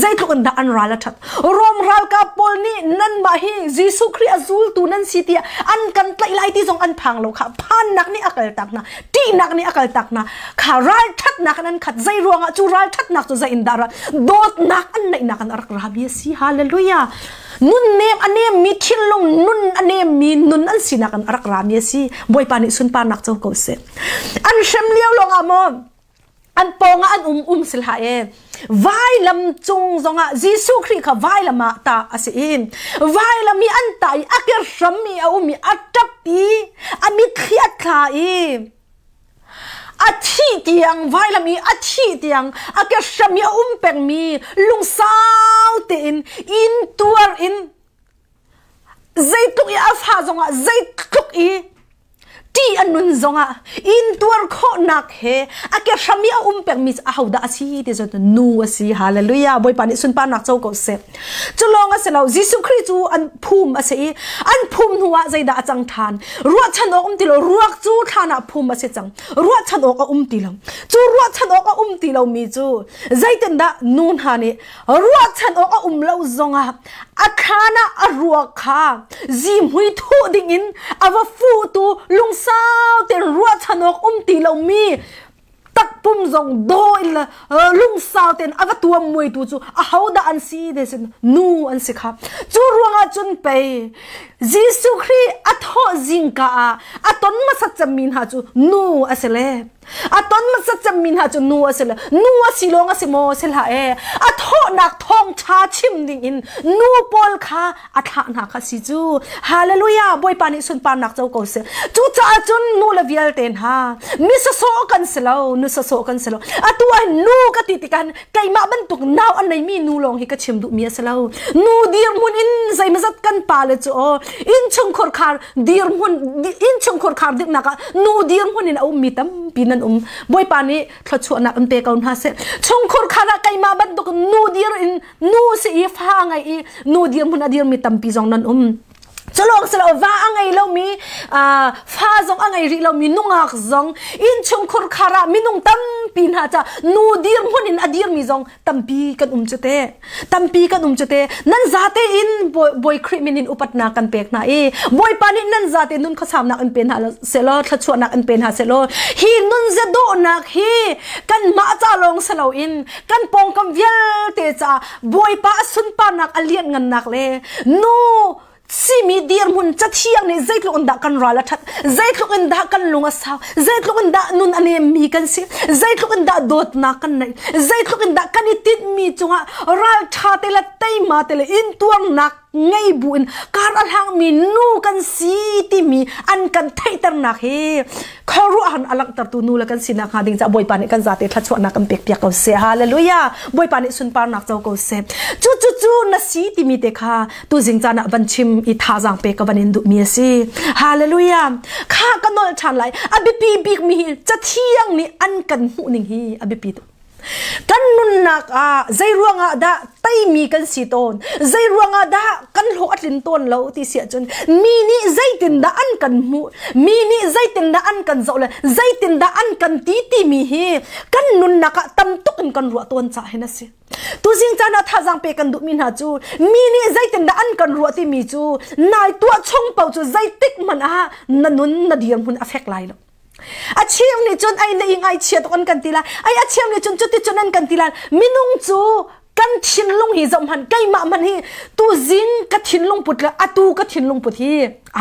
Zeitluk in dah an ral a ṭhat. Rom ralkap pawl nih nanmah hi Jesuh Khrih a zultu nan si tiah an kan tlaih lai ti zong an phang lo kha. Phannak nih a kaltak hna, ṭihnak nih a kaltak hna. Kha ralṭhatnak in an khat. Zei ruangah cu ralṭhatnak cu zei in dah ra? Dawtnak an neihnak in a rak rami a si. Hallelujah. Nun nem a nemmi thinlung, nun a nemmi nun an sinak in a rak rami a si. Bawipa nih sunparnak co ko seh. An hrem lio lawngah maw an pawngah an um um si hlah e. Vailam cung zongah Jesuh Khrih kha vailam ah ta a si i vailam i an ta i a ke hram i a um i a ṭap i a mitthli a thla i a thih tiang vailam i a thih tiang a ke hram i a um pengmi lungsau tein in tuar in zeitluk i a fa zongah zeitluk i ṭih a nun zongah intuar khawhnak he a ke hram i a um pengmi cu ahodah a si ti cu nu a si. Hallelujah. Bawipa nih sunparnak co ko seh. Cu lawng a si lo. Jesuh Khrih cu an phum a si i an phum hnu ah zeidah a cang ṭhan? Ruahchan awk um ti lo. Ruak cu thlan ah phum a si cang. Ruahchan awk a um ti lo. Cu ruahchan awk a um ti lomi cu zeitindah nu hna nih ruahchan awk a um lo zongah a thlan ah a ruak kha zihmui thuh dingin a va fuhtu lungsau tein ruahchan awk um ti lomi takpum zong daw in le lungsau tein a va tuam muaitu cu ahodah an si te sin nu an si kha. Cu ruangah cun pei Jesuh Khrih a thawh zingka ah a ton hmasat cemmi hna cu nu a si le. A ton hmasat cemmi hna cu nu a si le. Nu a si lawng a si maw? Si hlah e. A thawhnak thawngṭha chim ding in nu pawl kha a thlah hna kha si cu. Hallelujah. Bawipa nih sunparnak co ko seh. Cucaah cun nu le vialte hna mi sawsawh kan si lo, nu sawsawh kan si lo. Atu ah nu ka ti tikah keimah bantuk nau a neimi nu lawng hi ka chim duhmi a si lo. Nu dirhmun in zeimazat kan pa le cu aw innchungkhur khar dirhmun innchungkhur khar diknak ah nu dirhmun in a ummi tampi nan um. Bawipa nih thluachuahnak in pe ko hna seh. Chungkhur khar ah keimah bantuk nu dir in nu si i fa ngei i nu dirhmun a dirmi tampi zong nan um. Culawng si lo va a ngei lomi fa zong a ngei rih lomi nungak zong innchungkhur khar ah minung tampi hna ca nu dirhmun in a dirmi zong tampi kan um cu te. Tampi kan um cu te. Nan zate in Bawi Khrih min in upatnak kan pek hna i Bawipa nih nan zate nun khuasamnak in pe hna selaw thluachuahnak in pe hna selaw hi nun zadawhnak hi kan mah ca lawng si loin kan pawngkam vialte ca Bawipa a sunparnak a lianhngannak le nu simi dirhmun cathiang nih zeitluk in dah kan ral a ṭhat, zeitluk in dah kan lung a sau, zeitluk in dah nun a nemmi kan si, zeitluk in dah dawtnak kan neih, zeitluk in dah kan i tinhmi cungah ralṭha te le teima te le intuarnak ngei bu in kar a hlangmi nu kan si timi an kan theihternak hi khuaruahhan a langhtertu nu le kan sinak hnga ding caah Bawipa nih kan zate thluachuahnak kan pek piak ko seh. Hallelujah. Bawipa nih sunparnak co ko seh. Cu cu cu na si timi te kha tuzing caan ah van chim i thazaang pe ka van in duhmi a si. Hallelujah. Kha ka nolh ṭhan lai. A biapi bikmi hi cathiang nih an kan hmuh ning hi a biapi tuk. Kan nunnak ah zei ruangah dah teimi kan si tawn, zei ruangah dah kan hlawh a tlin tawn lo ti si ahcun mi nih zeitindah an kan hmuh, mi nih zeitindah an kan zoh le zeitindah an kan ti timi hi kan nunnak ah tam tuk in kan ruah tawn caah hin a si. Tu Tuzing caan ah thazaang pe kan duhmi hna cu mi nih zeitindah an kan ruah timi cu nai tuah chung paoh cu zeitik hmanh ah na nun na dirhmun a fek lai lo. A cheu nih cun ai na ing ai chia tuk an kan ti lai. Ai a cheu nih cun cuti cun an kan ti lai. Minung cu kan thinlung hi zoh hmanh keimah hmanh hi tuzing ka thinlung put le atu ka thinlung put hi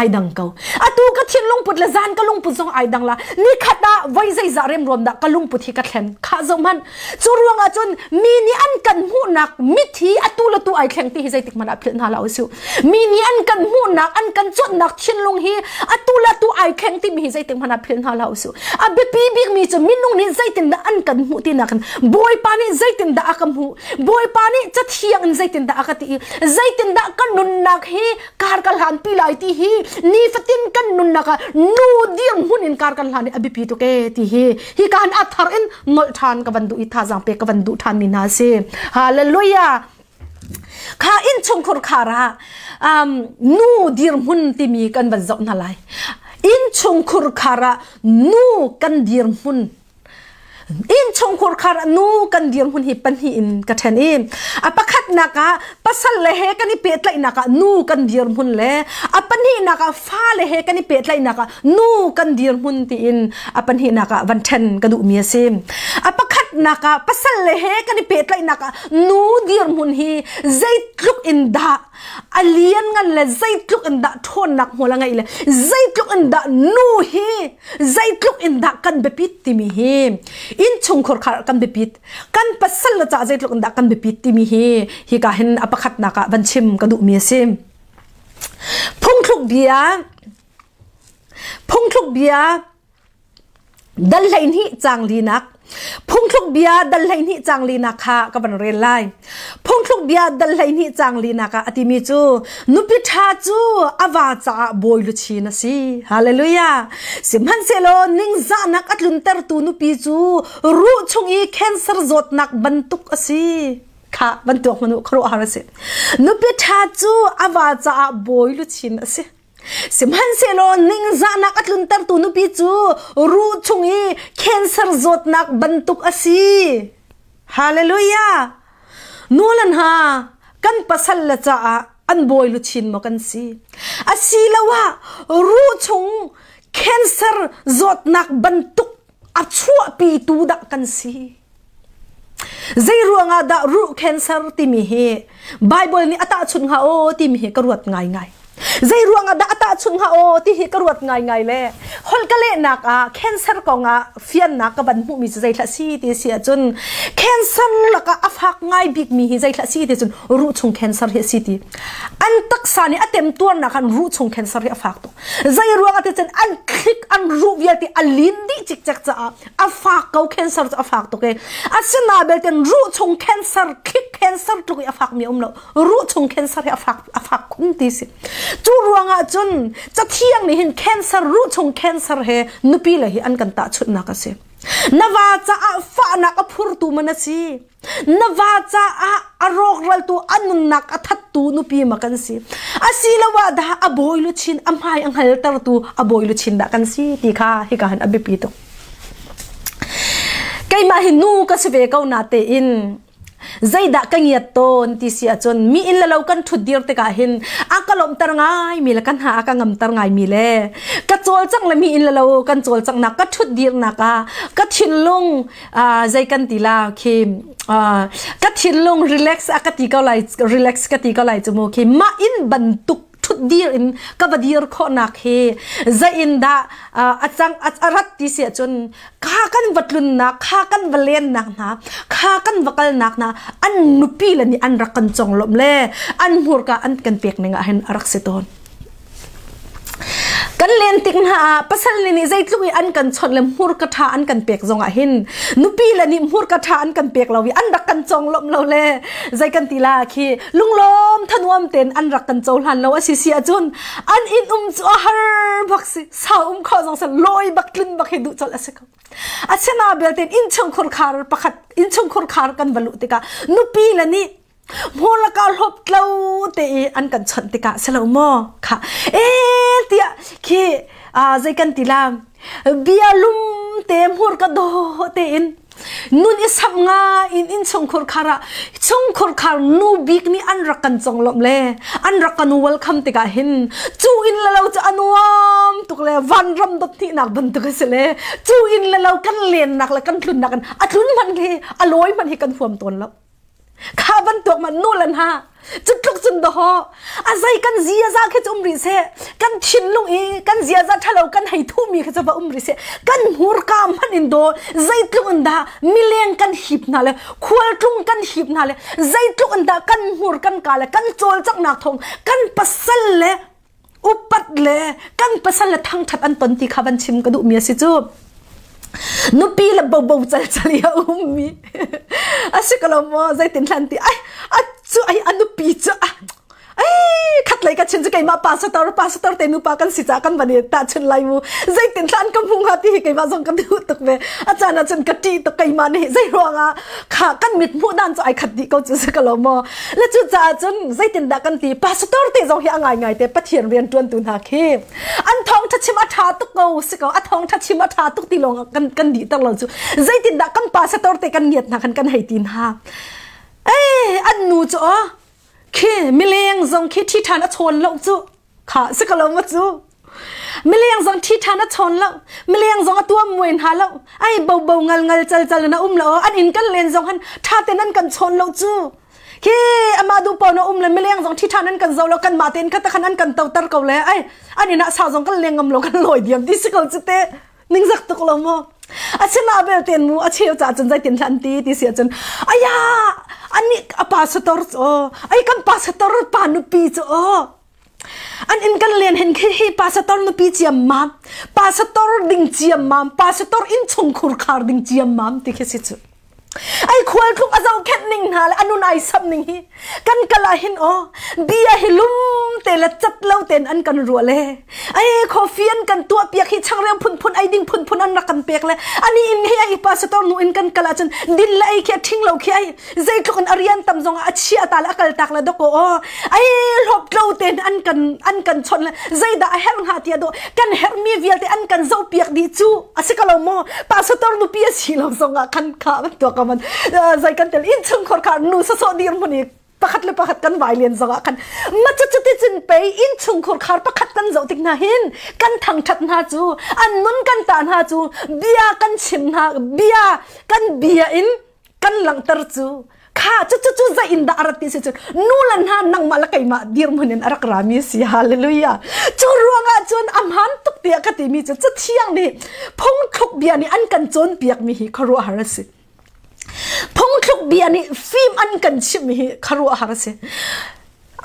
ai dang ko atu ka thinlung put le zan ka lungput zong ai dang la ni khat ah voi zeizah remruam dah ka lungput hi ka thlen kha zoh hmanh cu ruang ah cun mi nih an kan hmuhnak mit hi atu le tu ai thleng ti hi zeitik hmanh ah philh hna la usu mi nih an kan hmuhnak an kan cuanhnak thinlung hi atu le tu ai thleng timi hi zeitik hmanh ah philh hna hlah usih a biapi bikmi cu minung nih zeitindah an kan hmuh ti nakin Bawipa nih zeitindah a ka hmuh Bawipa nih cathiang in zeitindah a ka ti i zeitindah ka nunnak hi kar ka hlan pi lai ti hi nifatin kan nunnak ah nu dirhmun in kar kan hlan i a biapi tuk e ti hi hi ka han a thar in nolh ṭhan ka van duh i thazang pe ka van duh ṭhan mi hna si hallelujah. Kha innchungkhur khar ah nu dirhmun timi kan van zoh hna lai. Innchungkhur khar ah nu kan dirhmun innchungkhur khar ah nu kan dirhmun hi pahnih in ka ṭhen i a pakhatnak ah pasal le he kan i pehtlaihnak ah nu kan dirhmun le a pahnihnak ah fale he kan i pehtlaihnak ah nu kan dirhmun tiin a pahnihnak ah van ṭhen ka duhmi a si. A pakhatnak ah pasal le he kan i pehtlaihnak ah nu dirhmun hi zeitluk in dah a lianngan le zeitluk in dah ṭhawnnak hmual a ngeih le zeitluk in dah nu hi zeitluk in dah kan biapit timi hi innchungkhur kha kan biapit kan pasal le ca zeitluk in dah kan biapit timi hi hika hin a pakhatnak ah van chim ka duhmi a si. Phungthluk bia Phungthluk bia dal 12 caang linak Phungthluk bia dal 12 caang linak kha ka van rel lai. Phungthluk bia dal 12 caang linak ah a timi cu nupi ṭha cu a va caah bawi luchin a si. Hallelujah. Sihmanhsehlaw ningzahnak a tluntertu nupi cu ruh chung i cancer zawtnak bantuk a si. Kha bantuk hmanu khuaruahhar a si. Nupi ṭha cu a va caah bawi luchin a si. Sihmanhsehlaw ningzahnak a tluntertu nupi cu ruh chung i cancer zawtnak bantuk a si. Hallelujah! Nulan hna, kan pasal le caah an bawi luchin maw kan si? Asiloah ruh chung cancer zawtnak bantuk a chuahpitu dah kan si? Zei ruangah dah ruh cancer timi hi Bible nih a tahchunh hnga aw timi hi ka ruat ngaingai. Zei ruangah dah a tahchunh hnga aw ti hi ka ruat ngaingai le holh ka lehnak ah cancer kong ah fiannak ka van hmuhmi cu zeithlah si ti si ahcun cancer lakah a fak ngai bikmi hi zeithlah si ti cun ruh chung cancer hi a si ti. An taksa nih a temtuarnak khan ruh chung cancer hi a fak tuk. Zei ruangah ti cun an thlik an ruh vialte a lin dih cikcek caah a fak ko cancer cu a fak tuk e asina belte ruh chung cancer thlik cancer tluk i a fak mi um lo ruh chung cancer hi a fak a fak khun ti si cu ruangah cun cathiang nih hin cancer ruh chung cancer he nupi le hi an kan tahchunhnak a si na va caah fahnak a phurtu man a si Na va caah a rawkraltu a nunnak a thattu nupi ma kan si. Asiloah dah a bawi luchin a hmai a hngaltertu a bawi luchin dah kan si ti kha hika hin a biapi tuk. Keimah hi nu ka si ve ko na tein zeidah ka ngiat tawn ti si ahcun mi inn le lo kan ṭhut dir tikah hin a ka lawmhter ngai mi le ka hna a ka ngamter ngai mi le ka cawlcangh le mi inn le lo kan cawlcanghnak ka ṭhut dirnak ah ka thinlung zei kan ti la khi ka thinlung relax a ka ti ko lai relax ka ti ko lai chu mu khi mah in bantuk thut dir in ka va dir khawhnak hi zei in dah a cang a rat ti si ahcun kha kan va tlunnak kha kan va lennak hna kha kan va kalnak hna an nupi le nih an rak kan conglawmh le an hmurka an kan pek ning ah hin a rak si tawn. Kan len tik hna ah pasal nih zeitluk i an kan chawnh le hmurka ṭha an kan pek zong ah hin nupi le nih hmurka ṭha an kan pek lo i an rak kan conglawmh lo le zei kan ti la khi lunglawm thanuam tein an rak kan cohlan lo a si si ahcun an inn um cu a har bak si sau um kho zong si lawi bak tlun bak hi duh colh a si ko. Asina belte innchungkhur khar pakhat innchungkhur khar kan va luh tikah nupi le nih Hmawlaka hlawp tlo te i an kan chawnh tikah si lo maw kha e tiah khi zei kan ti la bia lum te hmur ka daw te in Nun i samh nga in inn chungkhur khar ah chungkhur khar nu bik nih an rak kan conglawmh le an rak kan welcome tikah hin cu inn le lo cu a nuam tuk le vanram dot hnihnak bantuk a si le cu inn le lo kan lennak le kan tlunnak in a tlun hmanh hi a lawi hmanh hi kan huam tawn lo. Kha bantuk man nu lan ha cu tluk cun dahaw a zei kan ziaza khi cu um rih seh, kan thinlung i kan ziaza ṭhalo kan hei thuhmi khi cu va um rih seh, kan hmurka hmanh in daw zeitluk in dah mileng kan hip hna le khualtlung kan hip hna le zeitluk in dah kan hmur kan ka le kan cawlcanghnak thawng kan pasal le upat le kan pasal le thangṭhat an ton ti kha van chim ka duhmi a si cu. Nupi le bobo cal cal i a ummi a si ko lo maw? Zeitin hlan ti ai a cu ai a nupi cu a ai khat lei ka chin cu keimah pastor pastor te nupa kan si ca kan van i tahchun lai mu. Zeitin hlan ka hmu hnga ti hi keimah zong ka duh tuk ve. A caan ah cun ka ṭih tuk keimah nih. Zei ruangah kha kan mit hmuh dan cu ai khat dih ko cu si ko lo maw? Le cu caah cun zeitindah kan ti, pastor te zong hi a ngaingai te Pathian rian ṭuantu hna khi an thawngṭha chim a ṭha tuk ko si ko, a thawngṭha chim a ṭha tuk ti lawng kan kan dih ter lo cu. Zeitindah kan pastor te kan ngiat hna khan kan hei ti hna? Ei, an nu cu aw khi mileng zong khi thi ṭhan a chawn lo cu kha si ko lo ma cu? Mileng zong thi ṭhan a chawn lo, mileng zong a tuam muai hna lo, ai bo bo ngal ngal cal cal na um lo. An inn kan len zong han ṭha ten an kan chawn lo cu. Khi amah duh paoh na um le mileng zong thi ṭhan an kan zo lo, kan mah tein kha takhan an kan toter ko le ai an inn ah sa zong kan leng ngam lo, kan lawi diam ti si ko cu te. Ningzak tuk lo maw? Asina bel ten mu a cheu cha cun zeitin hlan ti ti si ahcun aya ani a pastor cu ai kan pastor pa nupi cu aw an inn kan len hin khi hi pastor nupi ciam mam, pastor ding ciam mam, pastor inn chung khur khar ding ciam mam ti khi si cu. Ai khual tluk a zohkhenh ning hna le anun ai sam ning hi kan kal ah hin aw bia hi lum te le cat lo ten an kan ruah le ai coffee an kan tuah piak hi, changreu phunphun ai ding phunphun an rak kan pek le ani in hi ai pastor nu in kan kal ah cun din le ei khi a ṭhing lo khi, ai zeitluk in a rian tam zong a chia ta le a kal tak le doko aw ai hlop tlo ten an kan chon le zeidah a herh hnga tia do kan herh mi vialte an kan zo piak di cu a si ko lo maw? Pastor nupi a si lo zong ah khan kha ban tua ka man zai kan tel in chung khor kha nu so so dir mun pakhat le pakhat kan vai lian zong ah khan ma chu chu ti chin pe in chung khur khar pakhat kan zo tik na hin kan thang that na chu an nun kan ta na chu bia kan chim na bia kan bia in kan langhter cu kha cu cu cu za in dah arat ti si cu nu le hna nangmah le keimah dirhmun in arak rami si. Hallelujah! Cu ruangah cun amhan tuk tiah ka timi cu cathiang nih phungthluk bia nih an kan cawnpiak mi hi khuaruahhar a si. Phungthluk bia nih fim an kan chimh mi hi khuaruahhar a si.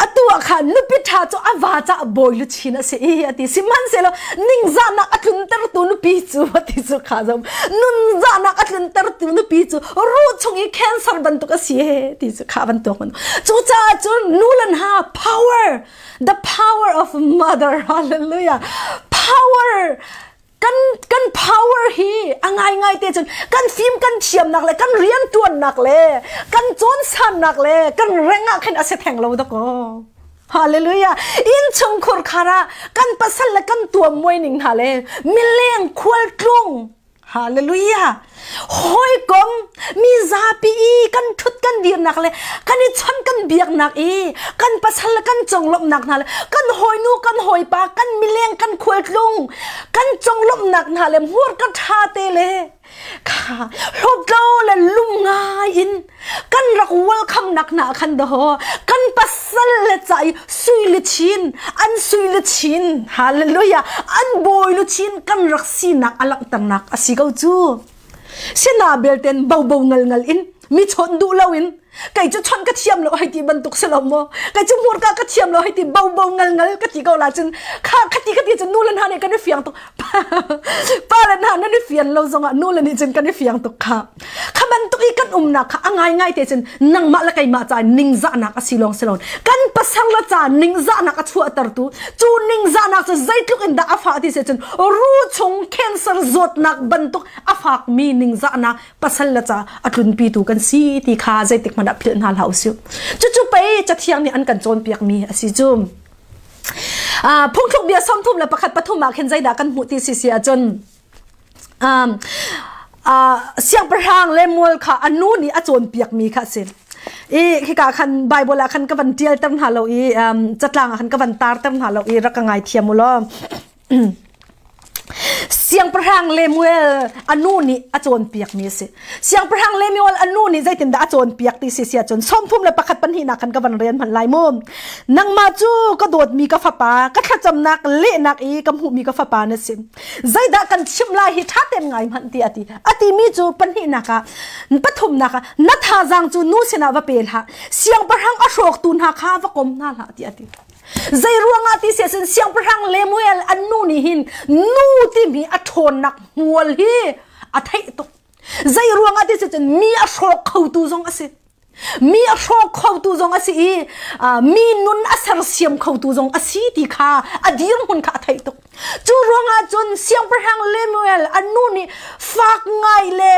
Atu ah khan nupi ṭha cu a va caah bawi luchin a si i a ti. Sihmanhsehlaw ningzahnak a tluntertu nupi cu a ti cu kha zong nunzahnak a tluntertu nupi cu ruh chung i cancer bantuk a si he ti cu kha bantuk man. Cucaah cun nu le hna power, the power of mother, hallelujah, power kan kan power hi a ngaingai te cun kan fim kan thiamnak le kan riantuannak le kan cawnsannak le kan reng ah khin a si theng lo dakaw. Hallelujah! In chungkhur khar ah kan pasal le kan tuam muai ning hna le mileng khualtlung, hallelujah, hawikom mi zapi i kan ṭhut kan dirnak le kan i chawnh kan biaknak i kan pasal le kan conglawmhnak hna le kan hawinu kan hawipa kan mileng kan khualtlung kan conglawmhnak hna le hmurka ṭha te le kha hlawtlo le lum ngai in kan rak welcome nak hna khan daho kan pasal le ca i sui le chin an sui le chin, hallelujah, an bawi lu chin kan rak sinak a langhternak a si ko cu. Sina belten bo bo ngal ngal in mi chawnh duh lo in kei cu chawnh ka thiam lo hei ti bantuk si lo maw? Kei cu hmurka ka thiam lo hei ti bo bo ngal ngal ka ti ko la cun kha khati khati cun nu le hna nih kan i fiang tuk. Pa le hna nan i fian lo zongah nu le nih cun kan i fiang tuk. Kha kha bantuk i kan umnak kha a ngaingai te cun nangmah le keimah ca ningzahnak a si lawng si lo, kan pasal le ca ningzahnak a chuahtertu cu ningzahnak cu zeitluk in dah a fah ti si cun ru chung cancer zawtnak bantuk a fakmi ningzahnak pasal le ca a tlunpitu kan si ti kha zeitik hmanh ah philh hna hlah usih. Cucu pei cathiang nih an kan cawnpiakmi a si cu. Phungthluk bia 31 pathum ah khin zeidah kan hmuh ti si si ahcun um, Siangpahrang Lemuel kha a nu nih a cawnpiakmi kha a si. I hika khan Bible ah khan ka van ṭial ter hna lo i catlang ah khan ka van tar ter hna lo i rak ka ngaithiam u law. Siangpahrang Lemuel a nu nih a cawnpiakmi a si. Siangpahrang Lemuel a nu nih zeitindah a cawnpiak ti si si ahcun 31 pahnihnak khan ka van rian hmanh lai mu. Nangmah cu ka dawtmi ka fapa, ka thlacamnak lehnak i ka hmuhmi ka fapa na si. Zeidah kan chimh lai hi ṭha tein ngai hmanh ti a ti. A timi cu pahnihnak ah, pathumnak ah, na thazaang cu nu sinah va pe hlah. Siangpahrang a hrawktu hna kha va kom hna hlah ti a ti. Zei ruangah ti si ahcun siangpahrang Lemuel an nu nih hin nu timi a ṭhawnnak hmual hi a theih tuk. Zei ruangah ti si ahcun mi a hrawk khotu zong a si. Mi a hrawk khotu zong a si i mi nun a sersiam khotu zong a si ti kha a dirhmun kha a theih tuk. Cu ruangah cun siangpahrang Lemuel an nu nih fak ngai le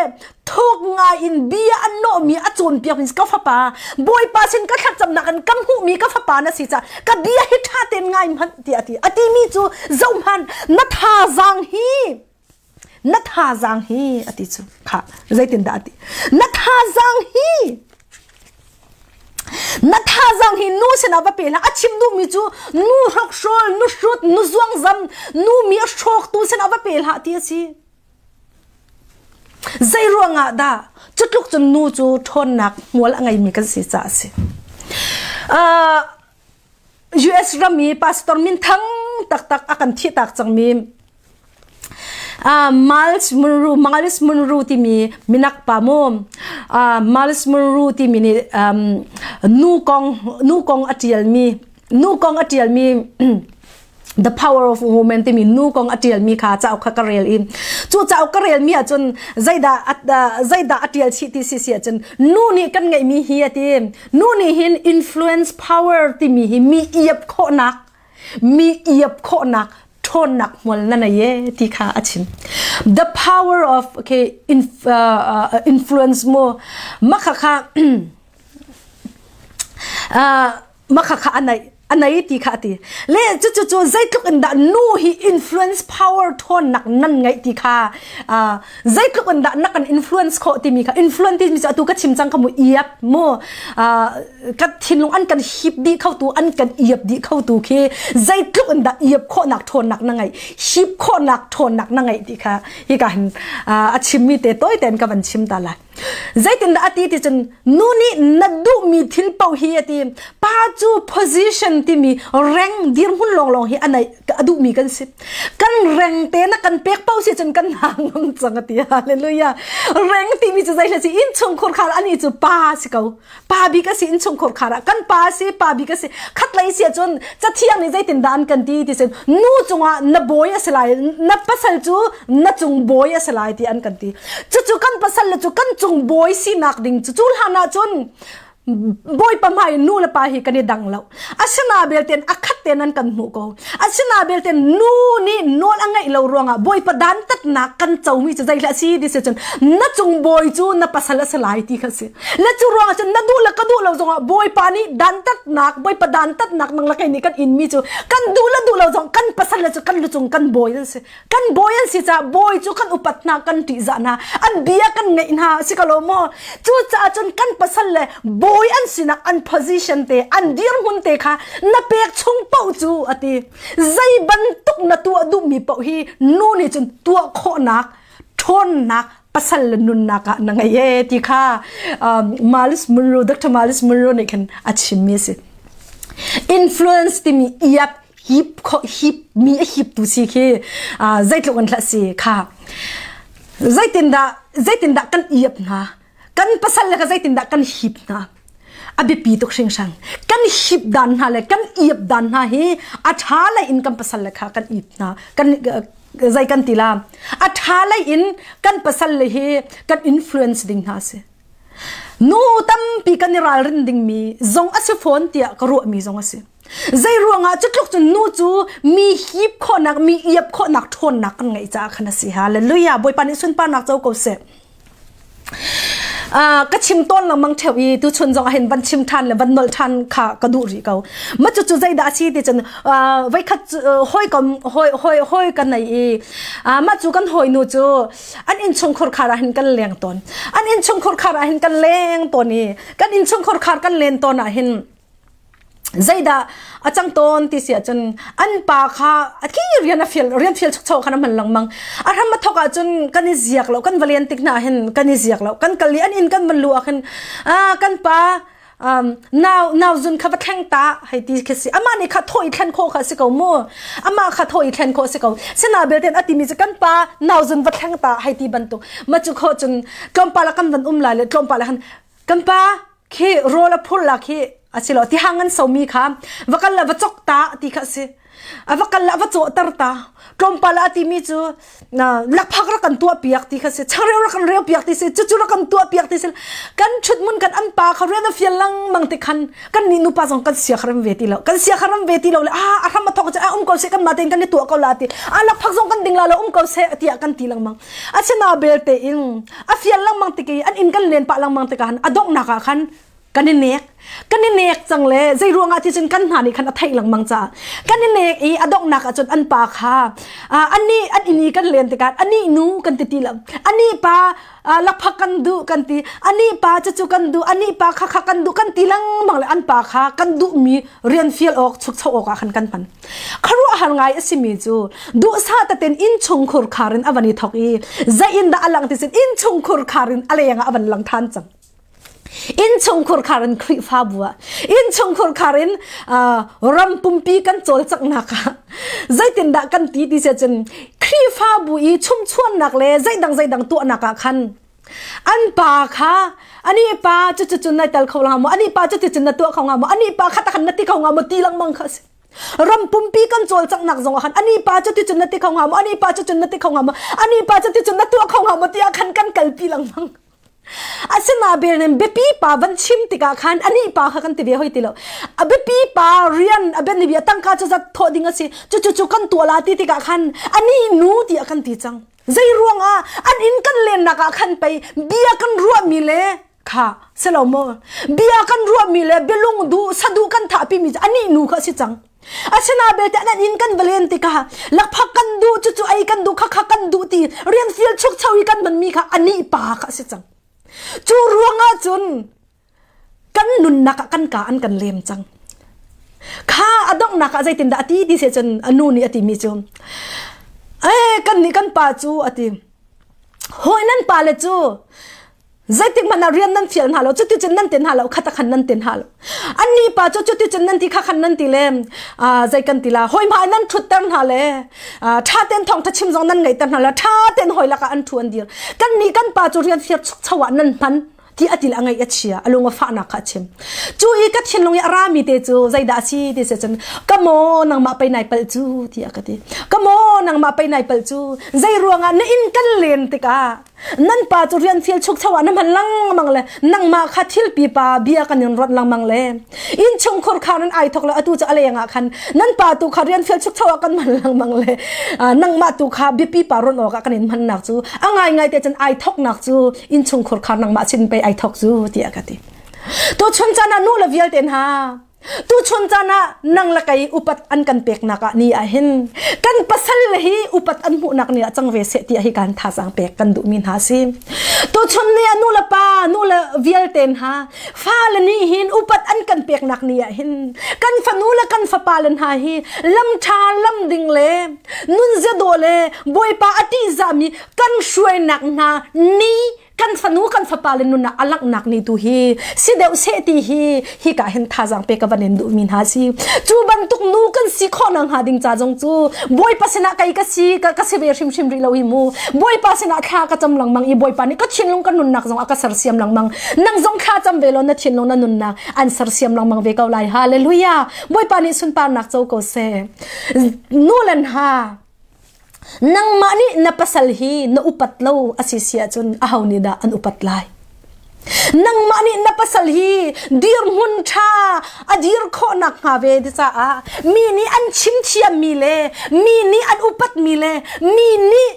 thuk ngai in bia an nawhmi a cawnpiak mi ka fapa Bawipa sin ka thlacamnak in ka hmuhmi ka fapa na si caah ka bia hi ṭha tein ngai hmanh tiah a ti. A timi cu zohhmanh na thazaang hi na thazaang hi a ti cu kha zeitindah a ti na thazaang hi na thazaang hi nu sinah va pe hlah a chim duhmi cu nu hrokhrawl nu hrut nu zuangzam nu mi a hrawktu sinah va pe hlah ti a si zei ruangah dah cutluk cun nu cu ṭhawnnak hmual a ngeimi kan si caah a si US ram i pastor minthang taktak a kan thihtak cangmi Miles Monroe Miles Monroe timi minak pa mu Miles Monroe timi nih nu kong nu kong a tialmi nu kong a tialmi The Power of Woman timi nu kong a tialmi kha cauk kha ka rel i cu cauk ka relmi ahcun zeidah zeidah a tial chih ti si si ahcun nu nih kan ngeihmi hi a ti nu nih hin influence power timi hi mi iap khawhnak mi iap khawhnak ṭhawnnak hmual na nei e ti kha a chim the power of okay inf, influence mu makha kha makha kha anai anai ti kha ti le cu cu cu zeitluk in dah nu hi influence power ṭhawnnak nan ngeih ti kha zeitluk in dah na kan influence khawh timi kha influence timi cu atu ka chim cang kha mu iap mu ka thinlung an kan hip dih khotu an kan iap dih khotu khi zeitluk in dah iap khawhnak ṭhawnnak na ngeih hip khawhnak ṭhawnnak na ngeih ti kha hi ka hin a chimmi te toi ten ka van chim ta lai Zeitindah a ti ti cun nu nih na duhmi thil paoh hi a ti. Pa cu position timi reng dirhmun lawnglawng hi a nei a duhmi kan si. Kan reng te na kan pek paoh si cun kan hna ngam cang a ti. Hallelujah. Reng timi cu zei si innchungkhur khar ani cu pa si ko. Pa bik a si innchungkhur khar ah kan pa si pa bik a si. Khat lei si ahcun cathiang nih zeitindah an kan ti ti sin nu cungah na bawi a si lai na pasal cu na cung bawi a si lai ti an kan ti. Cucu kan pasal le cu kan cung bawi sinak ding cu cu hlan ah cun bawipa hmai nu le pa hi kan i dang lo asina belten a khat ten an kan hmuh ko asina belten nu nih nawl a ngeih lo ruangah bawipa dantatnak kan comi cu zei hlah si ti si cun na cung bawi cu na pasal a si lai ti kha si le cu ruangah cun na duh le ka duh lo zongah bawipa nih dantatnak bawipa dantatnak nang le kei nih kan inmi cu kan duh le duh lo zong kan pasal le cu kan lucung kan bawi an si kan bawi an si caah bawi cu kan upat hna kan ṭihzah hna an bia kan ngaih hna si ko lo maw cucaah cun kan pasal le bawi an sinak an position te an dirhmun te kha na pek chung paoh cu a ti zei bantuk na tuah duhmi paoh hi nu nih cun tuah khawhnak ṭhawnnak pasal le nunnak ah na ngei e ti kha Miles Monroe Dr. Miles Monroe nih khan a chimmi a si influence timi iap hip kho hip mi a hip tu si khi zeitluk an hlah si kha zeitindah zeitindah kan iap hna kan pasal le ka zeitindah kan hip hna a biapi tuk hringhran kan hip dan hna le kan iap dan hna hi a tha lei in kan pasal le kha kan ip hna kan zei kan ti la a tha lei in kan pasal le hi kan influence ding hna si Nu tampi kan i ralrin dingmi zong a si fawn tiah ka ruahmi zong a si. Zei ruangah cu tluk cun nu cu mi hip khawhnak, mi iap khawhnak ṭhawnnak kan ngeih caah khan a si. Hallelujah! Bawipa nih sunparnak co ko seh. Ka chim tawn lengmang theo i tu chun zong hin van chim than le van nol than kha ka duh rih ko. Ma cu cu zeidah si ti cun voi khat hoi kom hoi hoi hoi kan nei i ma cu kan hoi nu cu an inn chung khur khar ah hin kan leng tawn. An inn chung khur khar ah hin kan leng tawn i kan inn chung khur khar kan len tawn ah hin zeidah a cang tawn ti si ahcun an pa kha a khi rian a fial rian fial chokcho khan a hman lengmang. A hram a thok ahcun kan i ziak lo, kan va len tik hna hin kan i ziak lo, kan kal i an inn kan van lu ah khin kan pa nau nau zun kha va thleng ta hei ti khi si. Amah nih kha thaw i thlen khawh kha si ko mu, amah kha thaw i thlen khawh si ko. Sina belte a timi cu kan pa nau zun va thleng ta hei ti bantuk. Ma cu kho cun tlawmpal ah kan van um lai le tlawmpal ah khan kan pa khi rawl a phur la khi asilo ti hang an somi kha va kal la va chok ta ti kha si, a va kal la va cawh tar ta. Tlawmpal a timi cu lakphak rak kan tuah piak ti kha si, changreu rak kan reu piak ti si, cucu rak kan tuah piak ti si. Kan thut mun kan an pa kha rian a fial lengmang ti khan kan ni nupa zong kan sia kharam ve ti lo, kan sia kharam ve ti lo le a hram a thok a um ko se, kan ma ten kan ni tuah ko la ti, a lakphak zong kan ding la lo, um ko se tiah kan ti lengmang. Asina belte in a fial lengmang ti an in kan len pah lengmang tikah a donghnak ah khan kan i nek, kan i nek cang le zei ruangah ti cun kan hna nih khan a theih lengmang caah kan i nek i a donghnak ah cun an pa kha ani an ini kan len tikah ani nu kan ti ti lo, ani pa lakphak kan duh kan ti, ani pa cucu kan duh, ani pa kha kha kan duh kan ti lengmang le an pa kha kan duhmi rian fial awk chukcho awk ah khan kan hman. Khuaruahhar ngai a simi cu duhsah taten innchung khurkhar in a van i thok i zei in dah a lang ti sin innchung khurkhar in a leng ah a van lang than cang. Innchung khurkhar in Khrihfabu ah, innchung khurkhar in ram pumpi kan cawlcanghnak ah zeitindah kan ti ti si cun Khrihfabu i chumchuannak le zeidang zeidang tuahnak ah khan an pa kha ani pa cu cu cun nai tel kho la maw, ani pa cu ti cun na tuah kho nga maw, ani pa kha ta khan na ti kho nga maw ti lengmang kha si. Ram pumpi kan cawlcanghnak zong ah khan ani pa cu ti cun na ti kho nga maw, ani pa cu cun na ti kho nga maw, ani pa cu ti cun na tuah kho nga maw tiah khan kan kalpi lengmang. Asina bel nen biapi pa van chim tikah khan ani pa kha kan ti ve hoi ti lo. A biapi pa rian a ben bia tangka cu zat thawh ding a si, cu cu cu kan tuah la ti tikah khan ani nu ti a kan ti cang. Zei ruang ah an inn kan lennak ah khan pei bia kan ruah mi le kha selo maw, bia kan ruah mi le bialung du sadu kan thah pi mi ani nu kha si cang. Asina belte an inn kan valen tikah lakphak kan duh, cu cu ei kan duh, kha kha kan duh ti rian fial chuk chau i kan man mi kha ani pa kha si cang. Cu ruangah cun kan nunnak ah kan ka an kan lem cang. Kha a donghnak ah zeitindah a ti ti se cun anu nih a ti mi cu kan nih kan pa cu a ti hawi nan pa le cu zeitik hmanh ah rian nan fial hna lo, cuti cun nan tin hna lo, khata khan nan tin hna lo, anni pa cu cuti cun nan ti, kha khan nan ti le zei kan ti la, hoi hmai nan ṭhutter hna le ṭha ten thawng ṭha chim zong nan ngeihter hna le ṭha ten hoi lakah an ṭhu an dir. Kan nih kan pa cu rian fiar chukcho ah nan hman ti a til a ngaih a chia, a lung a fahnak kha a chim. Cu i ka thinlung i a rami te cu zeidah a si ti si cun ka maw nangmah pei nai palh cu tiah ka ti. Ka maw nangmah pei nai palh cu, zei ruangah na inn kan len tikah nan pa cu rian fial chuk cho ah na hman lengmang le nangmah kha thil pipa bia kan in rawt lengmang le innchung khur kha nan ai thok le atu cu a leng ah khan nan pa tu kha rian fial chuk cho ah kan hman lengmang le nangmah tu kha biapi pa ron awk ah kan in hman nak cu a ngai ngai te cun ai thok nak cu innchung khur kha nangmah sin pe ai thok cu tiah ka ti. Tu chun chan ah nu le vialte hna, tuchun caan ah nang le kei upat an kan peknak ah ni ah hin kan pasal le hi upat an hmuhnak ni ah cang ve seh tiah hi kan thazaang pek kan duhmi hna si. Tuchun ni ah nu le pa, nu le vialte hna, fale nih hin upat an kan peknak ni ah hin kan fanu le kan fapa le hna hi lam ṭha lam ding le nun zia dawh le Bawipa a ṭihzahmi kan hruainak hna ni, kan fanu kan fapa le nun ah a langhnak ni tu hi si deuh seh ti hi hi ka hin thazaang pe ka van in duhmi hna si. Cu bantuk nu kan si khawh nak hnga ding ca zong cu Bawipa sinah kei ka si ka si ve hrimhrim rih lo hi mu. Bawipa sinah thla ka cam lengmang i Bawipa nih ka thinlung ka nunnak zong a ka sersiam lengmang. Nang zong thla cam ve law na thinlung na nunnak an sersiam lengmang ve ko lai. Hallelujah! Bawipa nih sunparnak co ko seh. Nu le hna, nangmah nih na pasal hi na upat lo a si si ahcun aho nih dah an upat lai? Nangmah nih na pasal hi dirhmun ṭha a dir khawhnak hnga ve ti caah mi nih an chim thiammi le mi nih an upatmi le mi nih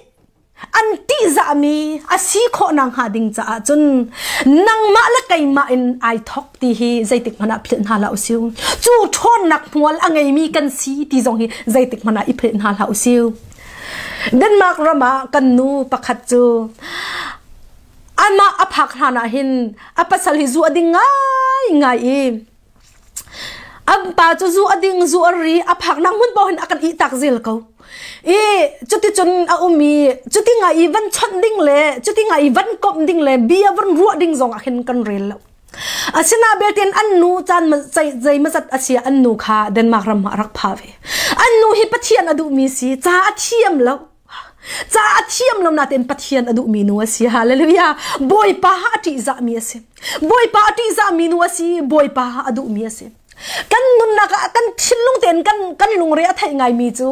An tihzahmi a si khawh nak hnga ding caah cun nangmah le keimah in ai thok ti hi zeitik hmanh ah philh hna hlah usih. Cu ṭhawnnak hmual a ngeimi kan si ti zong hi zeitik hmanh ah i philh hna hlah usih. Denmark ram ah kan nu pakhat cu amah a phak hlan ah hin a pasal hi zu a ding ngai ngai i an pa cu zu a ding zu a ri a phak nak hmun paoh hin a kan ih tak zel ko i cuticun a um i cuti ngai i van chawnh ding le cuti ngai i van komh ding le bia van ruah ding zong ah khin kan rel lo asina belten an nu caan zei mazat asia an nu kha Denmark ram ah rak pha ve an nu hi Pathian a duhmi si ca a thiam lo Ca a thiam lo nain Pathian a duhmi nu a si. Hallelujah. Bawipa a ṭihzahmi a si. Bawipa a ṭihzahmi nu a si. Bawipa a duhmi a si. Kan nunnak ah kan thinlung tein kan kan lungre a theih ngaimi cu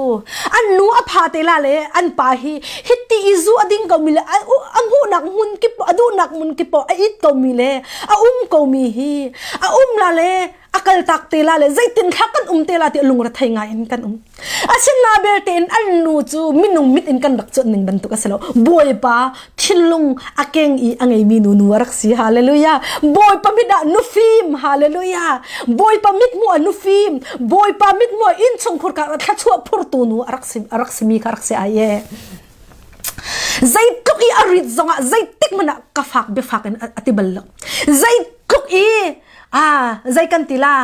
an nu a pha te la le an pa hi hiti i zu a ding ko mi le a hmuhnak hmun kip a duhnak hmun kip a it ko mi le a um ko mi hi a um la le a kal tak te la le zeitin thla kan um te la ti lungre thei ngai in kan um Asina belte in an nu cu minung mit in kan rak cuanh ning bantuk a si lo. Bawipa thinlung a keng i a ngeimi nu nu a rak si. Hallelujah. Bawipa mit ah nufim. Hallelujah. Bawipa mit hmuh ah nufim. Bawipa mit hmuh ah innchungkhur ka thluachuah phurtu nu a rak si a rak simi kha rak si ai e. Zeitluk i a rit zongah zeitik hmanh ah ka fak biafak in a ti bal lo. Zeitluk i ah zei kan ti la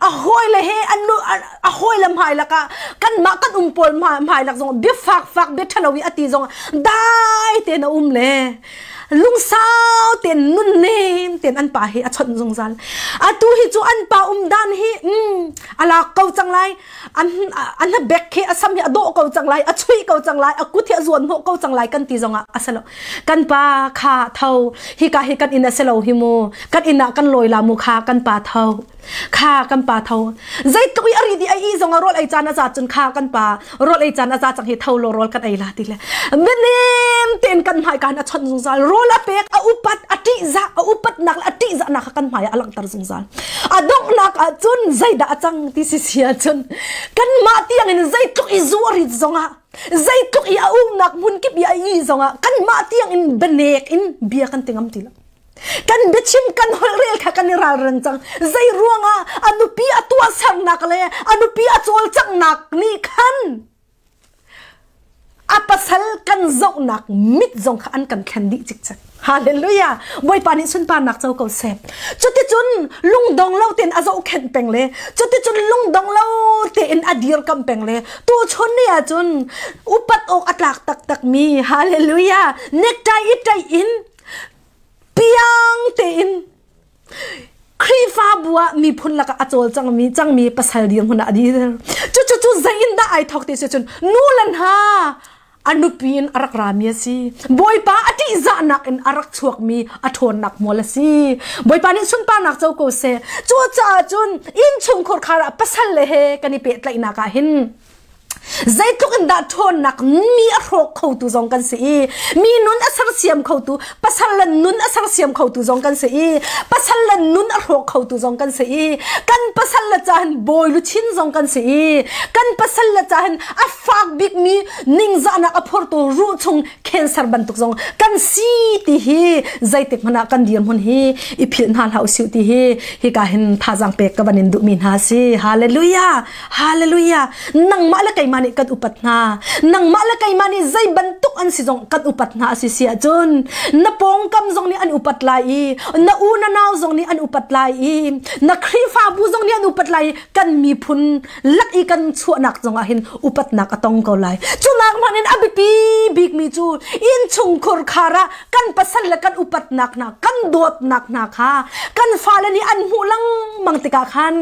a hawi le he an nu a hawi le hmai lakah kanmah kan um pawl hmai lak zong bia fak fak bia ṭhalo i a ti zong dai tein a um le lungsau tein nun nem tein an pa hi a chawnh zungzal atu hi cu an pa um dan hi a lak ko cang lai an an bek khi a sam hi a dawh ko cang lai a chuih ko cang lai a kut hi a zuan hnawh ko cang lai kan ti zongah a si lo kan pa kha tho hi ka hi kan inn a si lo hi mu kan inn ah kan lawi la mu kha kan pa tho kha kan pa tho zeitluk i a ri di ai i zong a rawl ei caan a za cun kha kan pa rawl ei caan a za cang hi tho lo rawl kan ei la ti le minim ten kan hmai kan a chon zungzal rawl a pek a upat a ṭih za a upat nak le a ṭih za nak kan hmai a langhter zungzal a donghnak ah cun zeidah a cang ti si si ahcun kanmah tiang in zeitluk i zu a rit zongah zeitluk i a umnak hmun kip i a i zongah kanmah tiang in bianek in bia kan ti ngam ti lo kan biachim kan holh rel kha kan i ralring cang zei ruangah a nupi a tuahsernak le a nupi a cawlcanghnak nih khan a pasal kan zohnak mit zong kha an kan thlen dih cikcek hallelujah bawipa nih sunparnak co ko seh cuticun lungdong lo tein a zohkhenh peng le cuticun lungdong lo tein a dirkam peng le tu chun ni ahcun upat awk a tlak taktak mi hallelujah necktie i ṭaih in piang tein Khrihfabu ah miphun lakah a cawl cangmi cangmi pasal dirhmun ah a dir. Cucu cu zei in dah ai thawk ti si cun nu le hna a nupi in a rak rami a si. Bawipa a ṭihzahnak in a rak chuakmi a ṭhawnnak mual a si. Bawipa nih sunparnak co ko seh. Cucaah cun innchungkhur khar ah pasal le he kan i pehtlaihnak ah hin Zeitluk in dah ṭhawnnak mi a hrawk khotu zong kan si i mi nun a sersiam khotu pasal le nun a sersiam khotu zong kan si i pasal le nun a hrawk khotu zong kan si i kan pasal le cahin bawi luchin zong kan si i kan pasal le cahin a fak bikmi ningzahnak a phortu ruh chung cancer bantuk zong kan si ti hi zeitik hmanh ah kan dirhmun hi i philh hna hlah usih ti hi hika hin thazaang pek ka van in duhmi hna si hallelujah Hallelujah! Nangmah le keimah nih kan upat hna. Nangmah le keimah nih zei bantuk an si zong kan upat hna a si si ahcun na pawngkam zong nih an upat lai i na u na nau zong nih an upat lai i na Khrihfabu zong nih an upat lai i kan miphun lak i kan chuahnak zong ah hin upatnak a tong ko lai. Cunak hmanh in a biapi bikmi cu innchungkhur khar ah kan pasal le kan upatnak hna kan dawtnak hna kha kan fale nih an hmuh lengmang tikah khan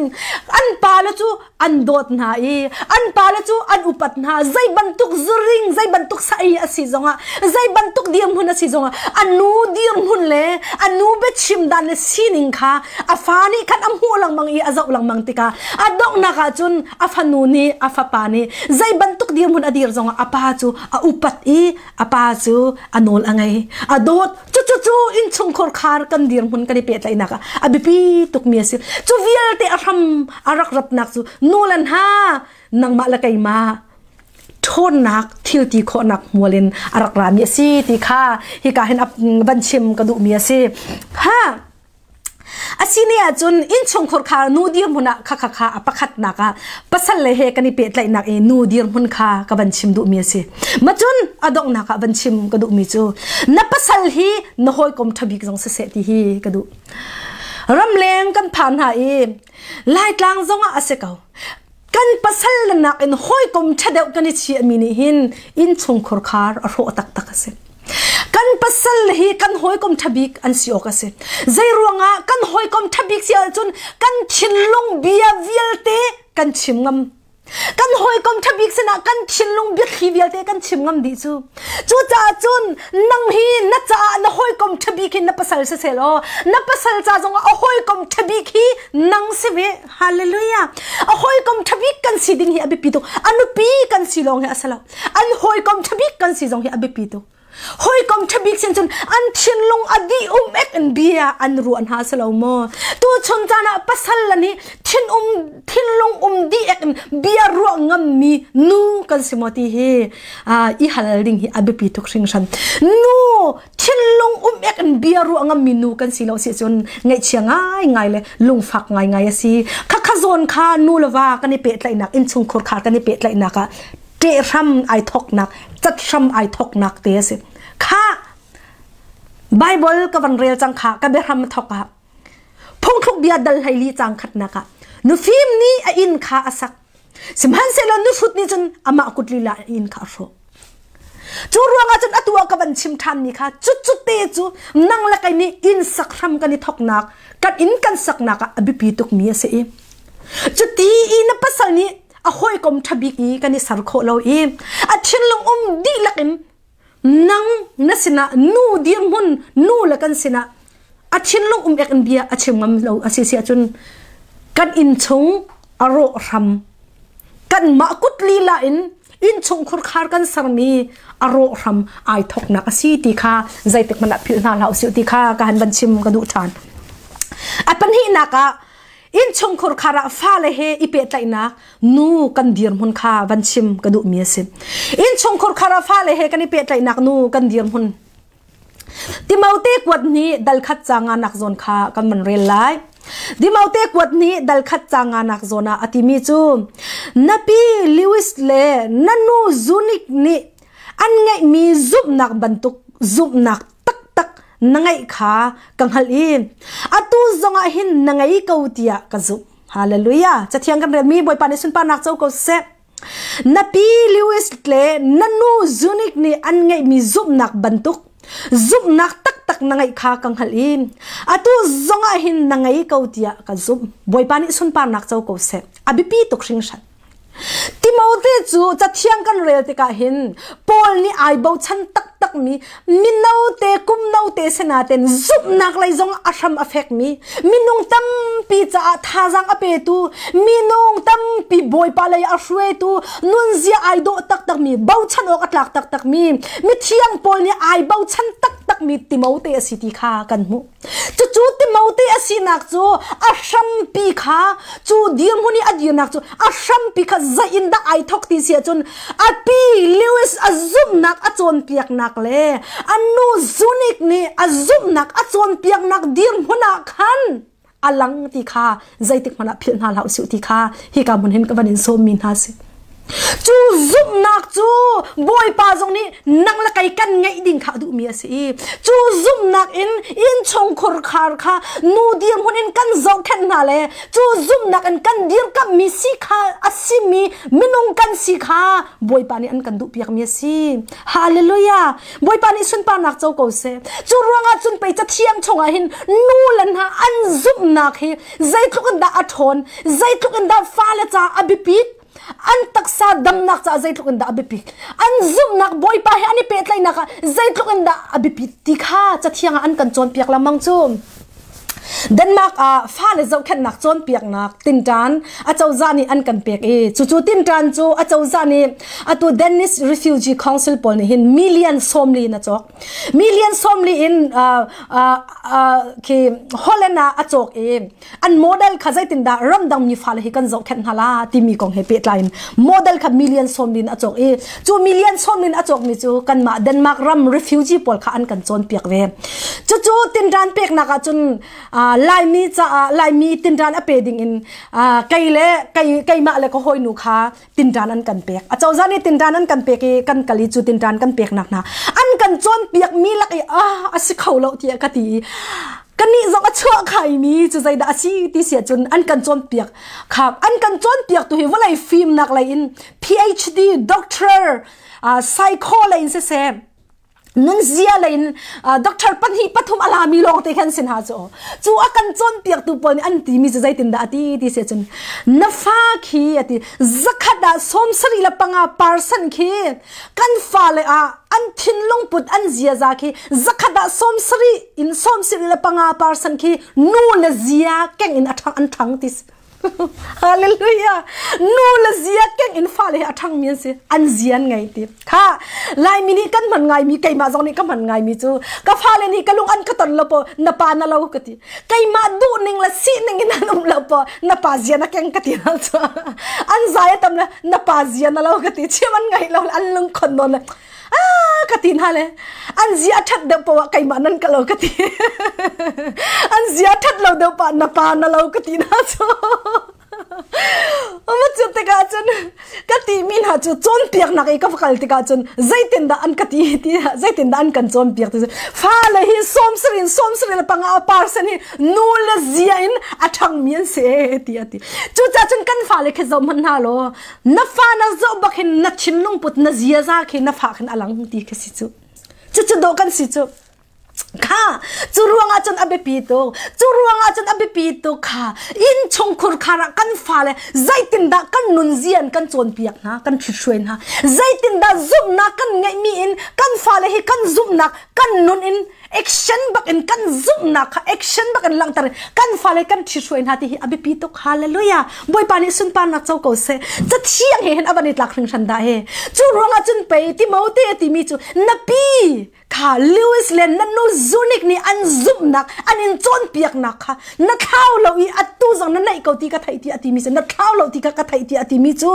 an pale cu an dawt hna i an pale cu an upat hna zei bantuk zuring zei bantuk sai a si zongah zei bantuk dirhmun a si zongah a nu dirhmun le a nu biachim dan le sining kha a fa nih khan a hmuh lengmang i a zoh lengmang tikah a donghnak ah cun a fanu nih a fapa nih zei bantuk dirhmun a dir zongah a pa cu a upat i a pa cu a nawl a ngei a dawt cu cu cu innchungkhur khar kan dirhmun kan i pehtlaihnak ah a biapi tukmi a si cu vialte a hram a rak ratnak cu nu le hna nangmah le keimah ṭhawnnak thil ti khawhnak hmual in a rak rami a si ti kha hika hin van chim ka duhmi a si. Ha! Asini ahcun innchungkhur kha nu dirhmun ah kha kha kha a pakhatnak ah pasal le he kan i pehtlaihnak i nu dirhmun kha ka van chim duhmi a si. Macun a donghnak ah van chim ka duhmi cu na pasal hi na hawikom ṭhabik zong siseh ti hi ka duh. Ramleng kan phan hna i Laitlang zongah a si ko. Kan pasal nak in hawikom ṭha deuh kan i chiahmi nih hin innchungkhur khar a hrawh taktak a si. Kan pasal hi kan hawikom ṭha bik an si awk a si. Zei ruangah kan hawikom ṭha bik si ahcun kan thinlung bia vialte kan chim ngam. Kan hawikom ṭha bik sinah kan thinlung biathli vialte kan chim ngam dih cu. Cucaah cun nang hi na caah na hawikom ṭha bik hi na pasal si seh law na pasal ca zongah a hawikom ṭha bik hi nang si ve. Hallelujah. A hawikom ṭha bik kan si ding hi a biapi tuk. A nupi kan si lawng hi a si lo. An hawikom ṭha bik kan si zong hi a biapi tuk. Hawikom ṭha bik sin cun an thinlung a dih um ek in bia an ruah hna si lo maw? Tu chun caan ah pasal la nih thin um thinlung um dih ek in bia ruah ngammi nu kan si maw ti hi i hal ding hi a biapi tuk hringhran. Nu thinlung um ek in bia ruah ngammi nu kan si lo si cun ngaihchia ngai ngai le lungfak ngai ngai a si. Khakha zawn kha nu le va kan i pehtlaihnak innchungkhur kha kan i pehtlaihnak ah ṭehhram ai thoknak cathram ai thoknak te a si. Kha Bible ka van rel cang kha ka biahram thok ah phungthluk bia dal hlei li cang khatnak ah nufim nih a inn kha a sak sihmanhsehlaw nuhrut nih cun amah kut lila inn kha a hrawh. Cu ruangah cun atu ah ka van chim ṭhanmi kha cucu te cu nang le kei nih inn sak hram kan i thoknak kan inn kan saknak ah a biapi tukmi a si i cuti i na pasal nih a hawikom ṭha bik i kan i ser khawh lo i a thinlung um dihlak in nang na sinah nu dirhmun nu le kan sinah a thinlung um ek in bia a chim ngam lo a si si ahcun kan inn chung a rawh hram kanmah kut lila in innchung khurkhar kan sermi a rawh hram ai thoknak a si ti kha zeitik hmanh ah philh hna hlah usih ti kha ka han van chim ka duh ṭhan. A pahnihnak ah innchung khurkhar ah fale he i pehtlaihnak nu kan dirhmun kha van chim ka duhmi a si. Innchung khurkhar ah fale he kan i pehtlaihnak nu kan dirhmun Timote kuat nih dal khat ca nga nak zawn kha kan van rel lai. Timote kuat nih dal khat ca nga nak zawn ah a timi cu na pi Lewis le na nu Zunik nih an ngeihmi zumhnak bantuk zumhnak taktak na ngeih kha ka hngalh i atu zongah hin na ngei ko tiah ka zumh. Hallelujah. Cathiang kan relmi Bawipa nih sunparnak co ko seh. Na pi Lewis le na nu Zunik nih an ngeihmi zumhnak bantuk zumhnak taktak na ngeih kha ka hngalh i atu zongah hin na ngei ko tiah ka zumh. Bawipa nih sunparnak co ko seh. A biapi tuk hringhran. Timote cu cathiang kan rel tikah hin Paul nih ai bochan taktakmi mino te kum no te sinaten zumhnak lei zong a hram a fekmi minung tampi caah thazaang a petu minung tampi bawipa lei a hruaitu nunzia ai dawh taktakmi bochan awk a tlak taktakmi mithiang pawl nih ai bochan taktakmi Timote a si ti kha kan hmuh. Cucu Timote a sinak cu a hrampi kha cu dirhmun i a dirnak cu a hrampi kha zei in dah ai thok ti si ahcun a pi Lewis a zumhnak a cawnpiaknak le a nu Zunik nih a zumhnak a cawnpiaknak dirhmun ah khan a lang ti kha zeitik hmanh ah philh hna hlah usih ti kha hika hmun hin ka van in sawmmi hna si. Cu zumhnak cu Bawipa zong nih nang le kei kan ngeih ding kha a duhmi a si i cu zumhnak in innchungkhur khar kha nu dirhmun in kan zohkhenh hna le cu zumhnak in kan dirkamhmi si kha a simi minung kan si kha Bawipa nih an kan duhpiakmi a si. Hallelujah! Bawipa nih sunparnak co ko seh. Cu ruangah cun pei cathiang chungah hin nu le hna an zumhnak hi zeitluk in dah a ṭhawn, zeitluk in dah fale caah a biapit, an taksa damnak caah zeitluk in dah a biapit, an zumhnak Bawipa he an i pehtlaihnak ah zeitluk in dah a biapit ti kha cathiang ah an kan cawnpiak lengmang cu. Denmark ah fale zohkhenhnak cawnpiaknak tinṭan acozah nih an kan pek i cucu tinṭan cu acozah nih atu Danish Refugee Council pawl nih hin million 40 in a cawk. Million 40 in khi Holland ah a cawk i an model kha zeitindah ramdang mi fale hi kan zohkhenh hna la timi kong he pehtlai in model kha million 40 in a cawk i cu million 40 in a cawk mi cu kanmah Denmark ram refugee pawl kha an kan cawnpiak ve. Cucu tinṭan peknak ah cun Laimi caah Laimi tinṭan a pe ding in kei le keimah le ka hawinu kha tinṭan an kan pek. Acozah nih tinṭan an kan pek i kan kal i cu tinṭan kan peknak hna an kan cawnpiak mi lak i a si kho lo tiah ka ti i kanih zong a chuah khaimi cu zeidah a si ti si ahcun an kan cawnpiak kha an kan cawnpiak tu hi vawlei fimnak lei in PhD doctor psycho lei in siseh nunzia lei in doctor pahnih pathum a lami lawng te khan sin ha cu cu a kan cawnpiak tu pawl nih an ti mi cu zeitindah a ti ti si cun na fa khi ati zakhat ah 75% khi kan fa le ah an thinlung put an ziaza khi zakhat ah 70 in 75% khi nu le zia keng in a thang an thang ti Hallelujah. Nu le zia keng in fale hi a ṭhang mi an si. An zian ngei ti. Kha Laimi nih kan hman ngai mi keimah zong nih ka hman ngai mi cu ka fale nih ka lung an ka ton lo po na pa na lo ka ti. Keimah duh ning le si ning in an um lo po na pa zia na keng ka ti hna cu. An zai a tam le na pa zia na lo ka ti. Chim an ngai lo an lung khon nawn le ah ka ti hna le an zia that deuh poah keimah nan ka lo ka ti an zia that lo deuh pa na pa na lo ka ti hna cu ma cu tikah cun ka ti mi hna cu cawnpiaknak i ka va kal tikah cun zeitindah an ka ti ti zeitindah an kan cawnpiak ti fa le hi 70 in 75% hi nu le zia in a ṭhang mi an si ti a ti cucaah cun kan fale khi zoh hmanh hna law Na fa na zoh bak hin na thinlung put na ziaza khi na fa khin alang ti khi si cu. Cucu dawh kan si cu. Kha cu ruangah cun a biapi tuk. Cu ruangah cun a biapi tuk kha inn chungkhur khar ah kan fale zeitindah kan nunzia in kan cawnpiak hna, kan ṭhithruai hna. Zeitindah zumhnak kan ngeihmi in kan fale hi kan zumhnak kan nun in action bak in kan zumhnak kha action bak in langhter kan fale kan ṭhithruai hna ti hi a biapi tuk. Hallelujah. Bawipa nih sunparnak co ko seh. Cathiang he hin a van i tlak hringhran dah he. Cu ruangah cun pei Timote a timi cu na pi kha Lewis le na nu Zunik nih an zumhnak an in cawnpiaknak kha na thlau lo i atu zong na neih ko ti ka theih ti a timi cu na thlau lo ti kha ka theih ti a timi cu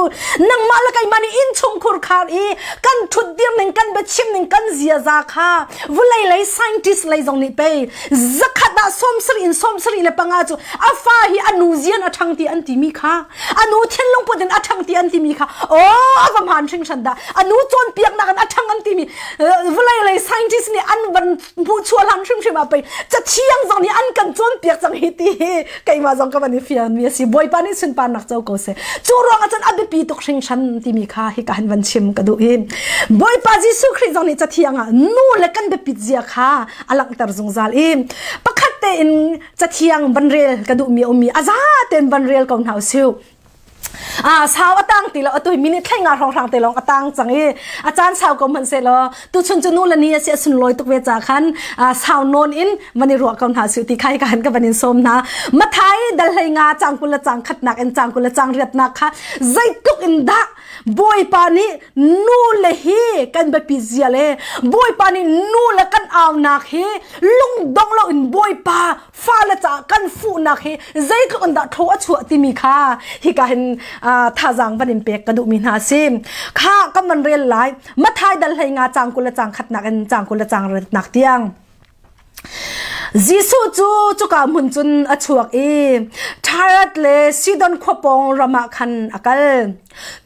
nangmah le keimah nih innchungkhur khar i kan ṭhutdir ning kan biachim ning kan ziaza kha vulei lei scientist lei zong nih pei zakhat ah 70 in 75 cu a fa hi a nu zian a ṭhang ti an timi kha a nu thinlung put in a ṭhang ti an timi kha aw a va hmaan hringhran dah a nu cawnpiaknak in a ṭhang an timi vulei lei scientist nih an van hmuhchuah hlan hrimhrim ah pei cathiang zong nih an kan cawnpiak cang hi ti hi keimah zong ka van i fian mi a si Bawipa nih sunparnak co ko seh cu ruangah cun a biapi tuk hringhran timi kha hika han van chim ka duh hi Bawipa Jesuh Khrih zong nih cathiang ah nu le kan biapit zia kha a langhter zungzal i pakhat tein cathiang van rel ka duhmi a ummi a za tein van rel ko hna usih. Ah sau a tang ti lo atu minute thlei nga hrawng hrang te lawng a tang cang i a caan sau ko hmanh se law tu chun cu nu le ni a si a sun lawi tuk ve ca khan sau nawn in van i ruah ko hna su ti khai ka han ka van in sawm hna Mathai dal hlei nga cang kul le cang khatnak in cang kul le cang riatnak kha zeitluk in dah Bawipa nih nu le hi kan biapi zia le Bawipa nih nu le kan aunak hi lungdong lo in Bawipa fale caah kan fuhnak hi zeitluk in dah thaw a chuah timi kha hika hin thazaang van in pek ka duhmi hna si kha kan van rel lai Mathai dal hlei nga cang kul le cang khatnak in cang kul le cang riatnak tiang Jesuh cu cuka hmun cun a chuak i Tyre le Sidon khua pawng ram ah khan a kal.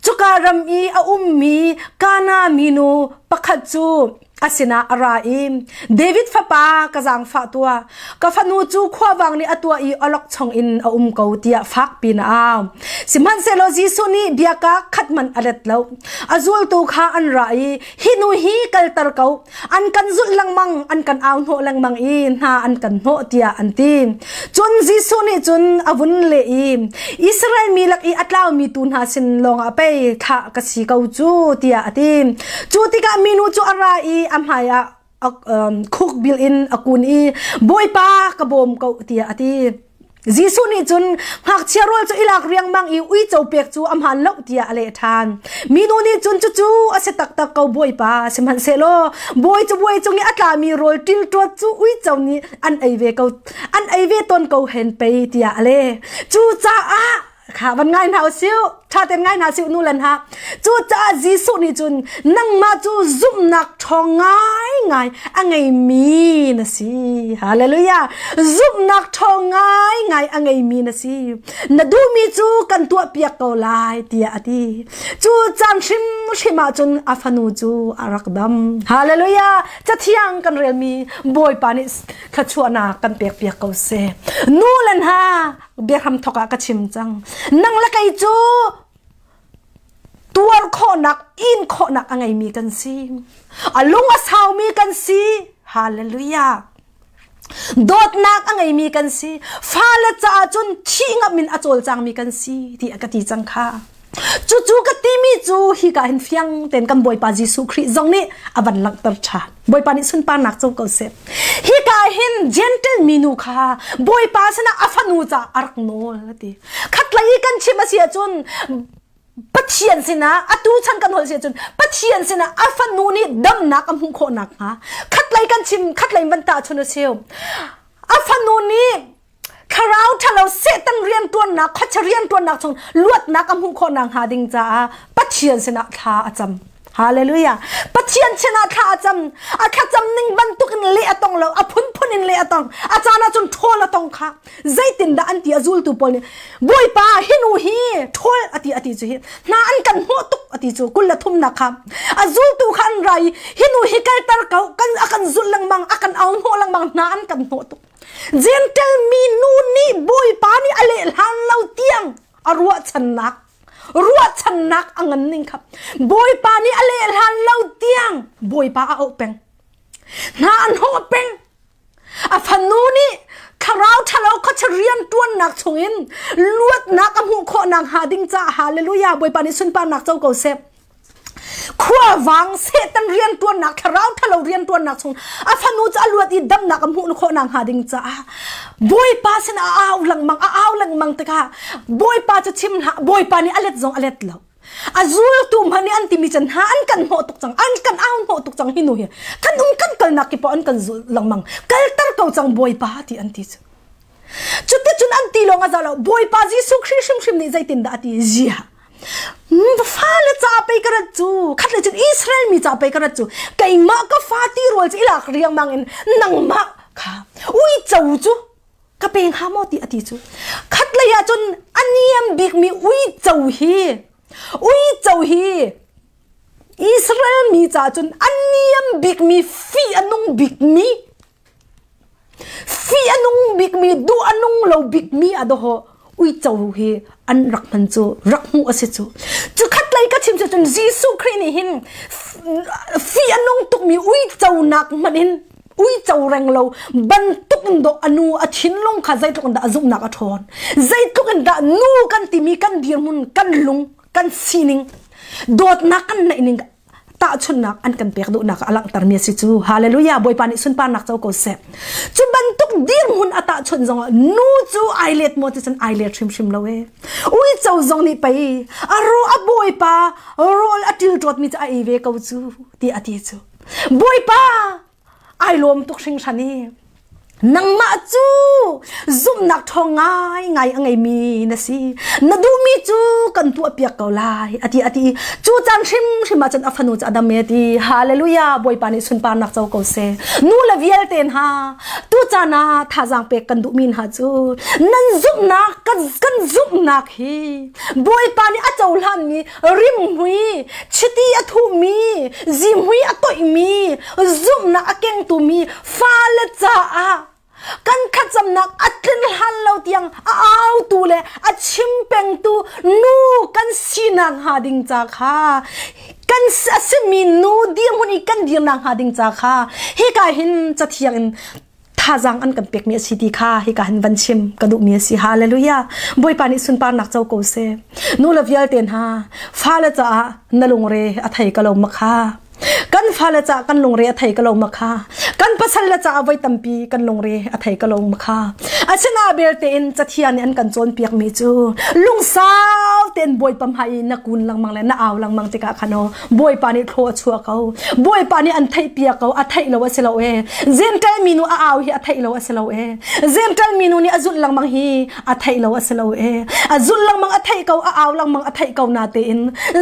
Cuka ram i a ummi Kana minu pakhat cu a sinah a ra i David fapa ka zaangfah tuah ka fanu cu khuavang nih a tuah i awlokchong in a um ko tiah fak pin a au. Sihmanhsehlaw Jesuh nih biaka khat hmanh a let lo. A zultu kha an ra i hi nu hi kalter ko an kan zulh lengmang an kan au hnawh lengmang i hna an kan hnawh tiah an ti. Cun Jesuh nih cun a vun leh i Israel mi lak i a tlaumi tu hna sin lawngah pei thlah ka si ko cu tiah a ti. Cu tikah minu cu a ra i a hmaiah Khuk bil in a kun i, "Bawipa, ka bawm ko," tiah a ti. Jesuh nih cun, "Ngakchia rawl cu i lak riangmang i uico pek cu a hmaan lo," tiah a leh ṭhan. Minu nih cun, "Cucu a si taktak ko, Bawipa, sihmanhsehlaw bawi cabuai cung i a tlami rawl ṭilṭuat cu uico nih an ei ve ko an ei ve tawn ko hen pei," tiah a leh. Cucaah kha van ngai hna usih, ṭha tein ngai hna usih, nu le hna. Cucaah Jesuh nih cun, "Nangmah cu zumhnak ṭhawng ngaingai a ngeimi na si. Hallelujah! Zumhnak ṭhawng ngaingai a ngeimi na si. Na duhmi cu kan tuahpiak ko lai," tiah a ti. Cu caan hrimhrim ah cun a fanu cu a rak dam. Hallelujah! Cathiang kan relmi Bawipa nih thluachuahnak kan pekpiak ko seh. Nu le hna, biahram thok ah ka chim cang, nang le kei cu tuar khawhnak, in khawhnak a ngeimi kan si, a lung a saumi kan si. Hallelujah! Dawtnak a ngeimi kan si, fale caah cun thih ngam in a cawlcangmi kan si ti a ka ti cang kha. Cucu ka timi cu hika hin fiang tein kan Bawipa Jesuh Khrih zong nih a van langhter ṭhan. Bawipa nih sunparnak co ko seh. Hika hin Gentle minu kha Bawipa sinah a fanu ca a rak nawl a ti. Khatlei i kan chim a si ahcun, Pathian sinah, atu chan kan holh si ahcun, Pathian sinah a fanu nih damnak a hmuh khawh nakhnga. Khatlei kan chim, khatlei van tahchun a si. A fanu nih thlarau ṭhalo Satan rianṭuannak, khuachia rianṭuannak chung luatnak a hmuh khawh nakhnga ding caah Pathian sinah thla a cam. Hallelujah! Pathian sinah thla a cam. A thlacam ning bantuk in leh a tong lo, a phunphun in leh a tong. A caan ah cun ṭhawl a tong kha. Zeitindah an ti? A zultu pawl nih, "Bawipa, hi nu hi ṭhawl a ti a ti cu hi hna an kan hnawh tuk," a ti cu. 23nak kha a zultu kha an ra i, "Hi nu hi kalter ko, kan a kan zulh lengmang, a kan au hnawh lengmang, hna an kan hnawh tuk." Gentle mi nu nih Bawipa nih a leh hlan lo tiang a ruahchannak a ngan ning kha. Bawipa nih a leh hlan lo tiang Bawipa a auh peng, hna an hnawh peng. A fanu nih thlarau ṭhalo khuachia rian ṭuannak chungin luatnak a hmuh khawh nak hnga ding caah. Hallelujah! Bawipa nih sunparnak co ko seh. Khuavang Satan rianṭuannak, thlarau ṭhalo rianṭuannak chung a fanu cu a luat i damnak a hmuh khawh nakhnga ding caah Bawipa sin a au lengmang. A au lengmang tikah Bawipa cu chim hlah, Bawipa nih a let zong a let lo. A zultu hmanh nih an timi chan hna an kan hnawh tuk cang, an kan au hnawh tuk cang, hi nu hi kan um kan kalnak kip an kan zul lengmang, kalter ko cang, Bawipa, ti an ti cu. Cuticun an ti lawng a za lo. Bawipa Jesuh Khrih hrimhrim nih zeitindah a ti? Zia fale ca pei ka rat cu, khat le cun Israel mi ca pei ka rat cu, keimah ka fa ti rawl cu i lak riangmang in nangmah kha uico cu ka pe hnga maw, ti a ti cu. Khat lei ah cun a niam bikmi uico hi, uico hi Israel mi ca cun a niam bikmi, fih a nung bikmi, fih a nung bikmi, duh a nung lo bikmi a dawh uico hi an rak hman cu, rak hmuh a si cu. Cu khat lei ka chim cu cun Jesuh Khrih nih hin fih a nung tukmi uico nak hmanh in, uico reng lo bantuk in dawh a nu a thinlung kha zeitluk in dah a zumhnak a ṭhawn, zeitluk in dah nu kan timi kan dirhmun, kan lung, kan sining, dawtnak kan neih ning tahchunhnak an kan pek duhnak a langhtermi a si cu. Hallelujah! Bawipa nih sunparnak co ko seh. Cu bantuk dirhmun a tahchunh zongah nu cu ai let maw ti cun ai let hrimhrim lo e. Uico zong nih pei a ro a bawipa rawl a ṭilṭawtmi cu a ei ve ko cu, ti a ti cu. Bawipa ai lawm tuk hringhran i, "Nangmah cu zumhnak ṭhawng ngaingai a ngeimi na si. Na duhmi cu kan tuahpiak ko lai," a ti a ti. Cu caan hrimhrim ah cun a fanu cu a dam e ti. Hallelujah! Bawipa nih sunparnak co ko seh. Nu le vialte hna, tu caan ah thazaang pek kan duhmi hna cu, nan zumhnak, kan zumhnak hi Bawipa nih a cohlanmi rimhmui, chiti a thuhmi, zihmui a toihmi, zumhnak a kengtumi fale caah kan thlacamnak a tlin hlan lo tiang a autu le a chim pengtu nu kan sinak hnga ding ca kha, kan a simi nu dirhmun i kan dirnak hnga ding ca kha hika hin cathiang in thazaang an kan pekmi a si ti kha hika hin van chim ka duhmi a si. Hallelujah! Bawipa nih sunparnak co ko seh. Nu le vialte hna, fale caah na lungre a thei ka lo ma kha. Kan fale ca kan lungre a thei ka lo ma kha. Kan pasal le ca voi tampi kan lungre a thei ka lo ma kha. Asina belte in cathian nih an kan cawnpiak mi cu lungsau tein Bawipa hmai i na kun lengmang le na au lengmang tikah khan o Bawipa nih thlaw a chuah ko. Bawipa nih an theih piak ko. A theih lo a si lo e. Jentail minu a au hi a theih lo a si lo e. Jentail minu nih a zulh lengmang hi a theih lo a si lo e. A zulh lengmang a theih ko, a au lengmang a theih ko na tein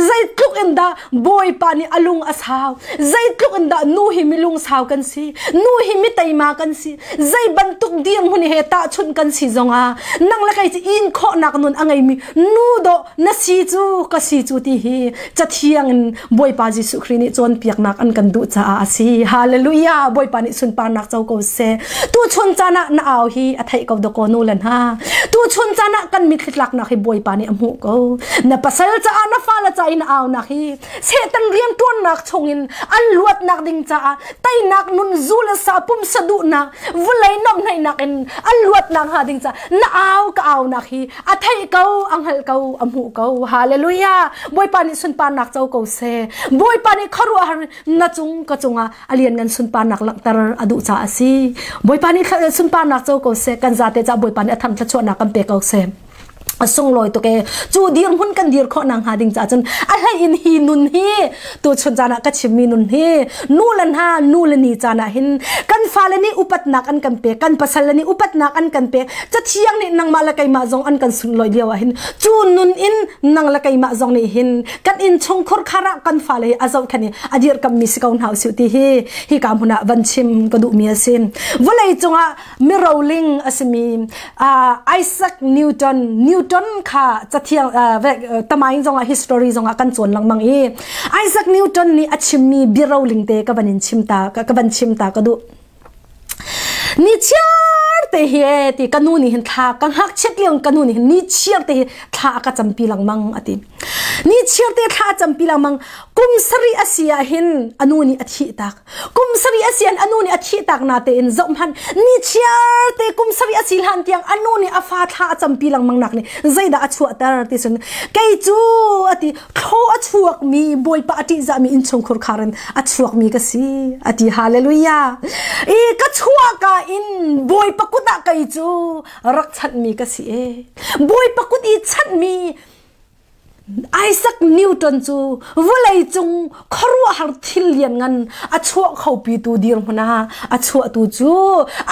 zeitluk in dah Bawipa nih a lung a sau. Zeitluk in dah nu hi mi lungsau kan si. Nu hi mi teima kan si. Zei bantuk dirhmun he tahchunh kan si zongah nang le kei cu in khawhnak nun a ngeimi nu dawh na si cu ka si cu ti hi cathiang in Bawipa Jesuh Khrih nih cawnpiaknak an kan duh caah a si. Hallelujah! Bawipa nih sunparnak co ko seh. Tu chun caan ah na au hi a theih ko dakaw nu le hna. Tu chun caan ah kan mitthli tlaknak hi Bawipa nih a hmuh ko. Na pasal caah na fale caah in aunak hi Satan rianṭuannak chungin an luatnak ding caah teinak nun zu le sa pumsa duhnak vawlei nomhnaihnak in an luatnak hnga ding caah na au ka aunak hi a theih ko a hngalh ko a hmuh ko. Hallelujah! Bawipa nih sunparnak co ko seh. Bawipa nih khuaruahhar na cung ka cungah a lianngan sunparnak langhter a duh caah a si. Bawipa nih sunparnak co ko seh. Kan zate caah Bawipa nih a tham thluachuahnak kan pe ko seh. A sunglawi tuk e. Cu dirhmun kan dir khawh nak hnga ding caah cun a hlei in hi nun hi tu chun caan ah ka chimmi nun hi nu le hna nu le ni caan ah hin kan fale nih upatnak an kan pek, kan pasal le nih upatnak an kan pek, cathiang nih nangmah le keimah zong an kan sunlawi lio ah hin cu nun in nang le keimah zong nih hin kan inn chungkhur khar ah kan fale hi a zohkhenh i a dirkammi si ko hna usih ti hi hi ka hmun ah van chim ka duhmi a si. Vawlei cungah miroling a simi Isaac Newton, Newton kha cathiang tamain zongah history zongah kan cawn lengmang i Isaac Newton nih a chimmi biaroling te ka van in chim ta ka van chim ta ka duh. Ni chiar te hi ti ka nu nih hin thla ka ngakchiat lio ka nu nih hin ni chiar te hi thla a ka campi lengmang a ti. Ni chiar te thla a campi lengmang. Kum sarih a si ah hin a nu nih a thih tak. Kum sarih a si an a nu nih a thih tak na tein zoh hmanh ni chiar te kum sarih a si hlan tiang a nu nih a fa thla a campi lengmang nak nih zeidah a chuahter ti cun kei cu a ti thlaw a chuakmi Bawipa a ṭihzahmi innchungkhur khar in a chuakmi ka si a ti. Hallelujah! I ka chuahka in Bawipa kut ah kei cu rak chanhmi ka si e. Bawipa kut i chanhmi Isaac Newton cu vawlei cung khuaruahhar thil lianngan a chuah kho pitu dirhmun ah a chuahtu cu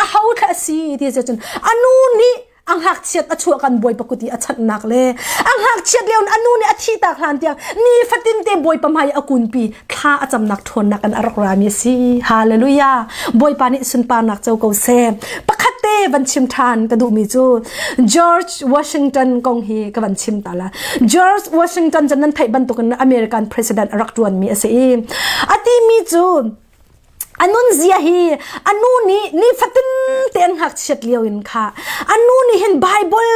a ho thla a si ti cun a nu nih a ngakchiat a chuah kan Bawipa kut i a chanhnak le a ngakchiat lio in a nu nih a thihtak hlan tiang nifatin te Bawipa hmai a kunpi thla a camnak ṭhawnnak in a rak rami a si. Hallelujah! Bawipa nih sunparnak co ko seh. Pakhat te van chim ṭhan ka duhmi cu George Washington kong hi ka van chim ta la. George Washington cu nan theih bantukin American president a rak ṭuanmi a si i a timi cu a nunzia hi a nu nih nifatin te an ngakchiat lio in kha a nu nih hin Bible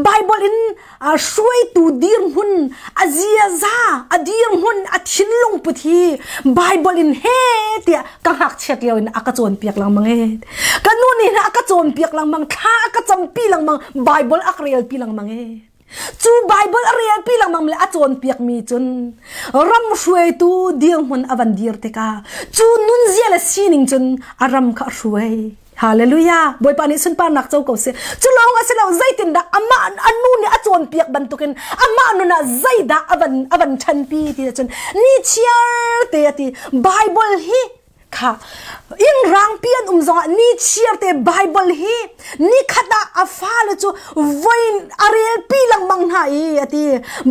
Bible in hruaitu dirhmun a ziaza a dirhmun a thinlung put hi Bible in he tiah ka ngakchiat lio in a ka cawnpiak lengmang e. Ka nu nih a ka cawnpiak lengmang, thla a ka campi lengmang, Bible a ka relpi lengmang e. Cu Bible a relpi lengmang le a cawnpiakmi cun ram hruaitu dirhmun a van dir tikah cu nunzia le sining cun a ram kha a hruai. Hallelujah! Bawipa nih sunparnak co ko seh. Cu lawng a si lo, zeitindah amah a nu nih a cawnpiak bantukin amah nun ah zeidah a van ṭhanpi ti cun ni chiar te a ti. Bible hi kha inn rangpi an um zongah ni chiar te Bible hi ni khat ah a fale cu voi a relpi lengmang hna i a ti.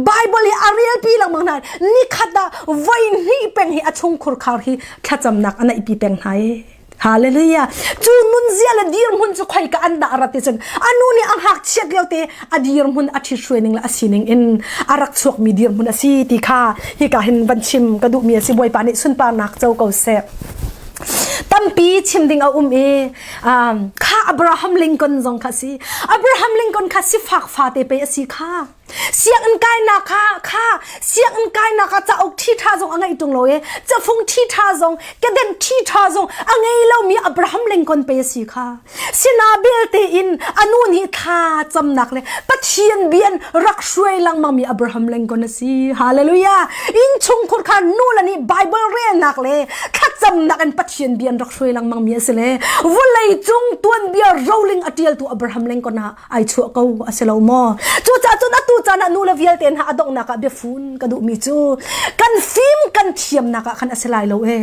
Bible hi a relpi lengmang hna. Ni khat ah voi hnih peng hi a chungkhur khar hi thlacamnak a neihpi peng hna i. Hallelujah. Cu nunzia le dirhmun cu khoi ka an dah rat ti cun anu nih a ngakchiat lio te a dirhmun a ṭhithruai ning le a sining in a rak chuakmi dirhmun a si ti kha hika hin van chim ka duhmi a si. Bawipa nih sunparnak co ko seh. Tampi chim ding a um i kha Abraham Lincoln zong kha si. Abraham Lincoln kha sifak fate pe a si kha. Sianginn kainak kha kha sianginn kainak ah cauk ṭhi ṭha zong a ngeih ṭung lo i cafung ṭhi ṭha zong kedenh ṭhi ṭha zong a ngei lomi Abraham Lincoln pe a si kha. Sina belte in a nu nih thla camnak le Pathian bia in rak hruai lengmangmi Abraham Lincoln a si. Hallelujah! Innchungkhur kha nu le nih Bible relnak le thlacamnak in Pathian bia in rak hruai lengmangmi a si le vawlei cung tuanbia roling a ṭialtu Abraham Lincoln ah ai chuah ko a si lo maw? Cucaah cun atu caan ah nu le vialte hna a donghnak ah biafun ka duhmi cu kan fim kan thiamnak ah khan a si lai lo e.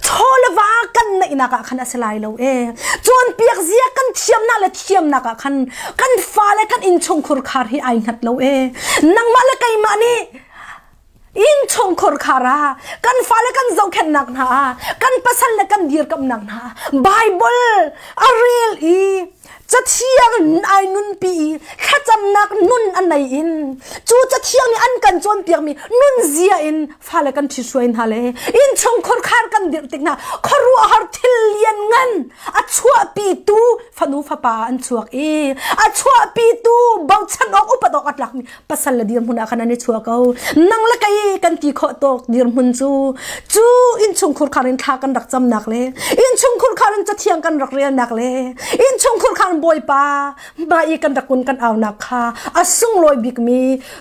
Chaw le va kan neihnak ah khan a si lai lo e. Cawnpiak zia kan thiamnak le thiamnak ah khan kan fale kan innchungkhur khar hi ai hngat lo e. Nangmah le keimah nih innchungkhur khar ah kan fale kan zohkhenhnak hna ah kan pasal le kan dirkamnak hna Bible a rel i cathiang ai nunpi i thlacamnak nun a nei in cu cathiang nih an kan cawnpiakmi nun zia in fale kan ṭhithruai hna le innchungkhur khar kan dirh tik hna khuaruahhar thil lian ngan a chuahpitu fanu fapa an chuak i a chuahpitu bochan awk upat awk a tlakmi pasal le dirhmun ah khan an i chuah ko nang le kei kan ti khawh tawk dirhmun cu cu innchungkhur khar in thla kan rak camnak le innchungkhur khar in cathiang kan rak relnak le innchungkhur khar in bawipa ba i kan rak kun kan aunak kha a sunglawi bikmi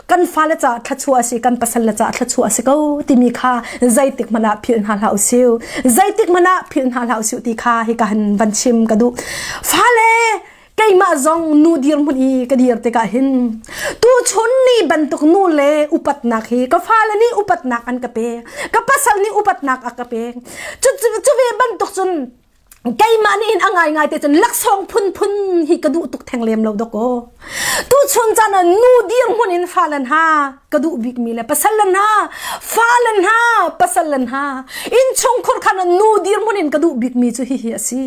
kan fale ca thlachuah a si kan pasal le ca thlachuah a si ko timi kha zeitik hmanh ah philh hna hlah usih zeitik hmanh ah philh hna hlah usih ti kha hi ka han van chim ka duh fale keimah zong nu dirhmun i ka dir tikah hin tuchun ni bantuk nu le upatnak hi ka fale nih upatnak an ka pek ka pasal nih upatnak a ka pek cu cu ve bantuk cun keimah nih hin a ngaingai te cun laksawng phunphun hi ka duh tuk theng lem lo dawkaw tuchun caan ah nu dirhmun in fale hna ka duh bikmi le pasal le hna fale hna pasal le hna innchungkhur khan nu dirhmun in ka duh bikmi cu hihi a si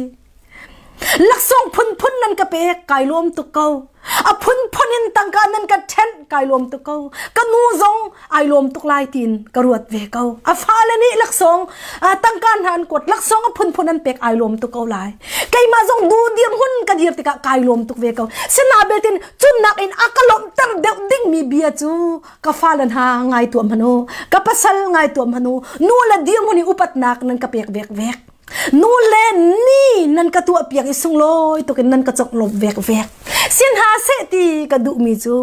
Laksawng phunphun nan ka pek, kai lawm tuk ko. A phunphun in tangka nan ka ṭhenh, kai lawm tuk ko. Ka nu zong ai lawm tuk lai tiin ka ruat ve ko. A fale nih laksawng tangka hna an kuat, laksawng a phunphun an pek, ai lawm tuk ko lai. Keimah zong du dirhmun ka dir tikah kai lawm tuk ve ko. Sina beltin cunnak in a ka lawmhter deuh dingmi bia cu ka fale hna ngai tuah hmanh u, ka pasal ngai tuah hmanh u, nu le dirhmun i upatnak nan ka pek vek vek. Nu le ni nan ka tuah piak i sunglawi tuk in nan ka conglawmh vek vek. Sin hna seh ti ka duhmi cu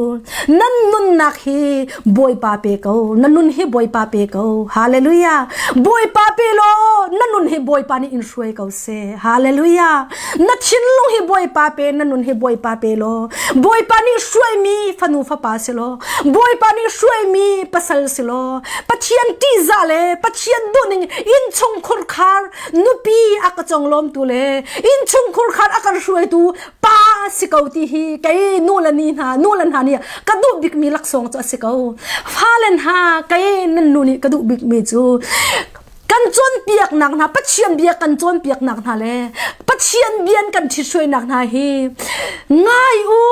nan nunnak hi Bawipa pe ko. Na nun hi Bawipa pe ko. Hallelujah. Bawipa pe law na nun hi Bawipa nih in hruai ko seh. Hallelujah. Na thinlung hi Bawipa pe, na nun hi Bawipa pe law Bawipa nih hruaimi fanu fapa si law Bawipa nih hruaimi pasal si law Pathian ṭihzah le Pathian duhning innchungkhur khar nupi a ka conglawmtu le innchungkhur khar a kan hruaitu pa si ko ti hi kei nu le ni hna nu le hna nih ka duh bikmi laksawng cu a si ko fale hna kei nan nu nih ka duh bikmi cu kan cawnpiaknak hna Pathian bia kan cawnpiaknak hna le Pathian bia kan ṭhithruainak hna hi ngai u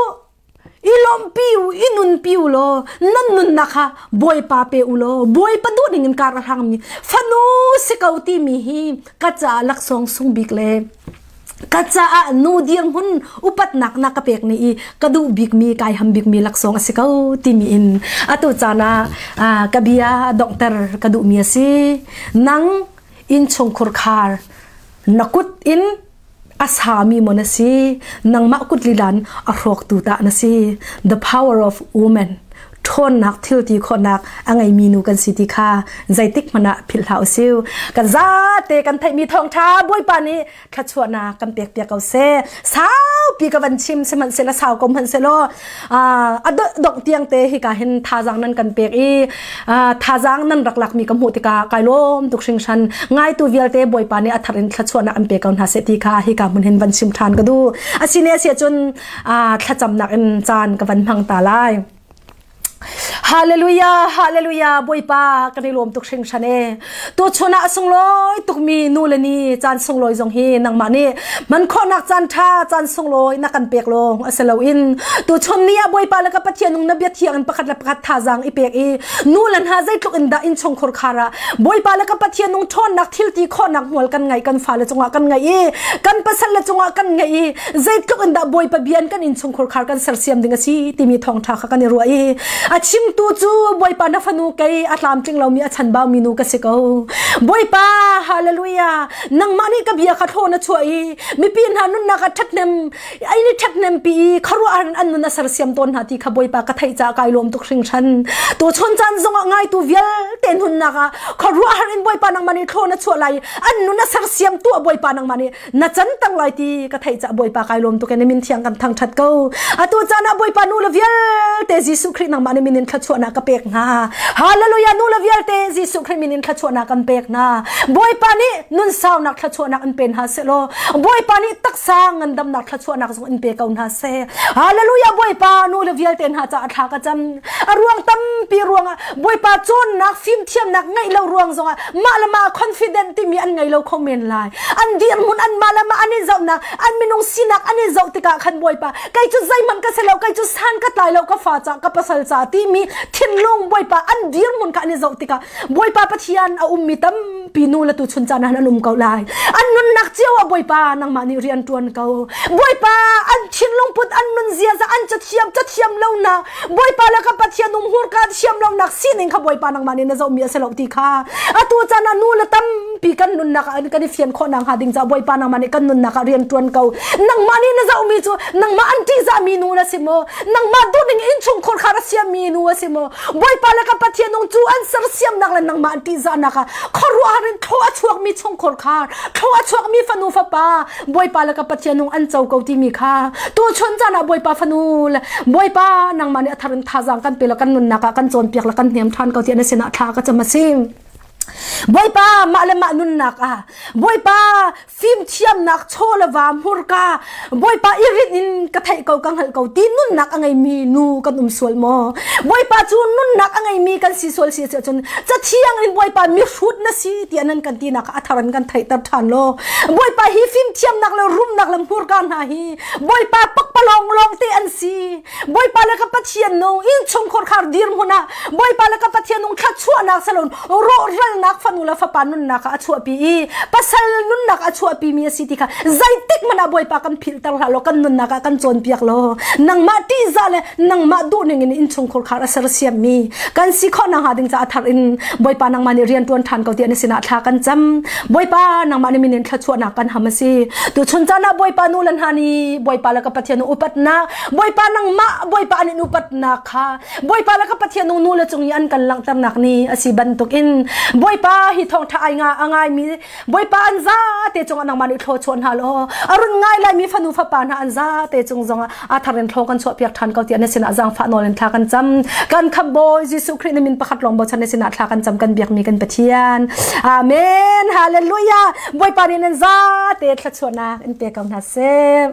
i lawmhpi u i nunpi u law nan nunnak kha Bawipa pe u law Bawipa duh ning in kar a hrangmi fanu si ko timi hi ka caah laksawng sung bik le ka caah nu dirhmun upatnak na ka pek ni i ka duh bikmi kai ham bikmi laksawng a si ko timi in atu caan ah ka bia donghter ka duhmi a si nang innchungkhur khar na kut in a sami mo na si nangmah kut lilan a hrawktu ta na si the power of woman ṭhawnnak thil ti khawhnak a ngeimi nu kan si ti kha zeitik hmanh ah philh hlah usih kan zate kan theihmi thawngṭha Bawipa nih thluachuahnak kan pek piak ko seh saupi ka van chim sihmanhsehlaw sau ko hmanhsehlaw a dongh tiang te hika hin thazaang nan kan pek i thazaang nan rak lakmi ka hmuh tikah kai lawm tuk hringhran ngaitu vialte Bawipa nih a thar in thluachuahnak an pe ko hna seh ti kha hika hmun hin van chim ṭhan ka duh asine asi ahcun thlacamnak in caan ka van hmang ta lai. Hallelujah, hallelujah, Bawipa kan i lawm tuk hringhran e. Tu chun ah sunglawi tukmi nu le ni caan sunglawi zong hi nangmah nih man khawhnak caan ṭha caan sunglawi na kan pek lawng a si loin tu chun ni ah Bawipa le ka Pathian nung na bia thiang in pakhat le pakhat thazaang i pek i nu le hna zeitluk in dah innchungkhur khar ah Bawipa le ka Pathian nung ṭhawnnak thilti khawhnak hmual kan ngai kan fale cungah kan ngai i kan pasal le cungah kan ngai i zeitluk in dah Bawipa bian kan innchungkhur khar kan sersiam ding a si timi thawngṭha kha kan i ruah i a chimtu cu Bawipa na fanu kei a tlamtling lomi a chanbau mi nu ka si ko. Bawipa hallelujah nangmah nih ka bia kha thlaw na chuah i mipi hna nunnak ah ṭhathnem ai ni ṭhathnem pi i khuaruahhar in an nun a sersiam tawn hna ti kha Bawipa ka theih caah kai lawm tuk hringhran. Tu chun caan zongah ngaitu vialte nunnak ah khuaruahhar in Bawipa nangmah nih thlaw na chuah lai an nun a sersiam tu Bawipa nangmah nih na can tang lai ti ka theih ca Bawipa kai lawm tuk in min thiang kan thangthat ko. Atu caan ah Bawipa nu le vialte Jesuh Khrih nangmah nih min in thluachuahnak ka pek hna. Hallelujah. Nu le vialte Jesuh Khrih min in thluachuahnak kan pek hna. Bawipa nih nun saunak thluachuahnak in pe hna seh law Bawipa nih taksa ngandamnak thluachuahnak zong in pe ko hna seh. Hallelujah. Bawipa nu le vialte hna caah thla ka cam. A ruang tampi ruangah Bawipa cawnnak fimthiamnak ngeih lo ruang zongah mah le mah confident timi an ngei lo kho men lai. An dirhmun an mah le mah an i zohnak an minung sinak an i zoh tikah khan Bawipa kei cu zeihmanh ka si lo, kei cu san ka tlai lo, ka fa ca ka pasal ca timi thinlung Bawipa an dirhmun kha an i zoh tikah Bawipa Pathian a ummi tampi nu le tu chun caan ah an um ko lai. An nunnak cio ah Bawipa nangmah nih rian tuan ko. Bawipa an thinlung put an nun ziaza an cathiam cathiam lo nak Bawipa le ka Pathian um hmurka thiam lonak sining kha Bawipa nangmah nih na zohmi a si lo ti kha atu caan ah nu le tampi kan nunnak ah kan i fian khawh nakhnga ding caah Bawipa nangmah nih kan nunnak ah rian ṭuan ko. Nangmah nih na zohmi cu nangmah an ṭihzahmi nu na si maw? Nangmah duhning innchungkhur kha ra siammi nu a si maw? Bawipa le ka Pathian nung cu an sersiamnak le nangmah an ṭihzahnak ah khuaruahhar in thlaw a chuakmi chungkhur khar thlaw a chuakmi fanu fapa Bawipa le ka Pathian nung an co ko timi kha tu chun caan ah Bawipa fanu le Bawipa nangmah nih a thar in thazaang kan pe le kan nunnak ah kan cawnpiak le kan hnem ṭhan ko ti na sinah thla ka cam a si. Bawipa mah le mah nunnak ah Bawipa fimthiamnak chaw le va hmurka Bawipa i rinh in ka theih ko ka hngalh ko ti nunnak a ngeimi nu kan um sual maw? Bawipa cu nunnak a ngeimi kan si sual si cun cathiang in Bawipa mihrut na si tiah nan kan tinak a thar in kan theihter ṭhan law Bawipa hi fimthiamnak le rumnak le hmurka hna hi Bawipa pakpalawng lawng te an si. Bawipa le ka Pathian nung innchungkhar khar dirhmun ah Bawipa le ka Pathian nung thluachuahnak salon rawhralnak fanu le fapa nunnak ah a chuahpi i pasal nunnak a chuahpi mi a si ti kha zeitik hmanh ah Bawipa kan philhter hlah law kan nunnak ah kan cawnpiak law nangmah ṭihzah le nangmah duhning in innchungkhar khar a sersiam mi kan si khawh nakhnga ding caah thar in Bawipa nangmah nih rian ṭuan ṭhan ko ti na sinah thla kan cam. Bawipa nangmah nih min in thluachuahnak kan ham a si. Tuchun caan ah Bawipa nu le hna nih Bawipa le ka Pathian upatnak Bawipa nangmah Bawipa an in upatnak kha Bawipa le ka Pathian nu nu le cung i an kan langhternak ni a si bantukin Bawipa hi thawngṭha ai nga a ngaimi Bawipa an za te cungah nangmah nih thlaw chuah hna law a run ngai laimi fanu fapa hna an za te cung zongah a thar in thlaw kan chuah piak ṭhan ko tiah na sinah zaangfah nawl in thla kan cam. Kan khamh Bawi Jesuh Khrih na min pakhat lawng bochan na sinah thla kan cam kan biakmi kan Pathian. Amen. Hallelujah. Bawipa nih nan za te thluachuahnak in pe ko hna seh.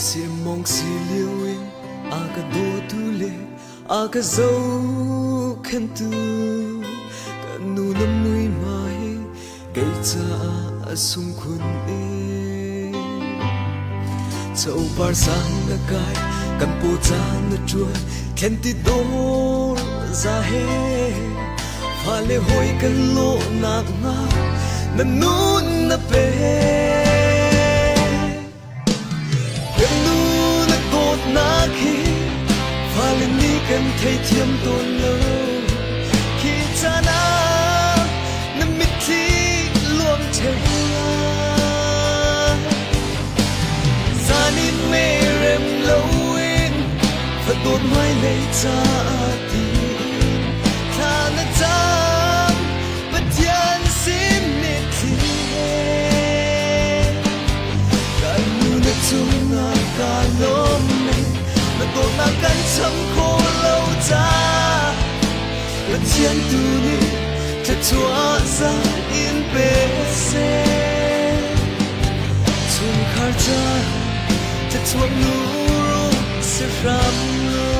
Siamong si lio in a ka dawtu le a ka zohkhenhtu ka nu na muihmai hi kei caah a sung khun e. Chopar sang na kai kan paw caan na ṭuan thlen ti dawr za he fale hawi kan lawhnak hnga na nun na pe. Kan nu na dawtnak hi fale nih kan theithiam tawn lo khi caan ah na mitthli luang ṭheu lai. Zan in merem loin fadawt hmailei caah tiin thla na cam Pathian sin mitthli he. Kan nu na cungah kaa lawm men na dawtnak kan cham khawh lo caah Pathian tu nih Thluachuah za in pe seh. Chungkhar ca thluachuah nu rung si hram law.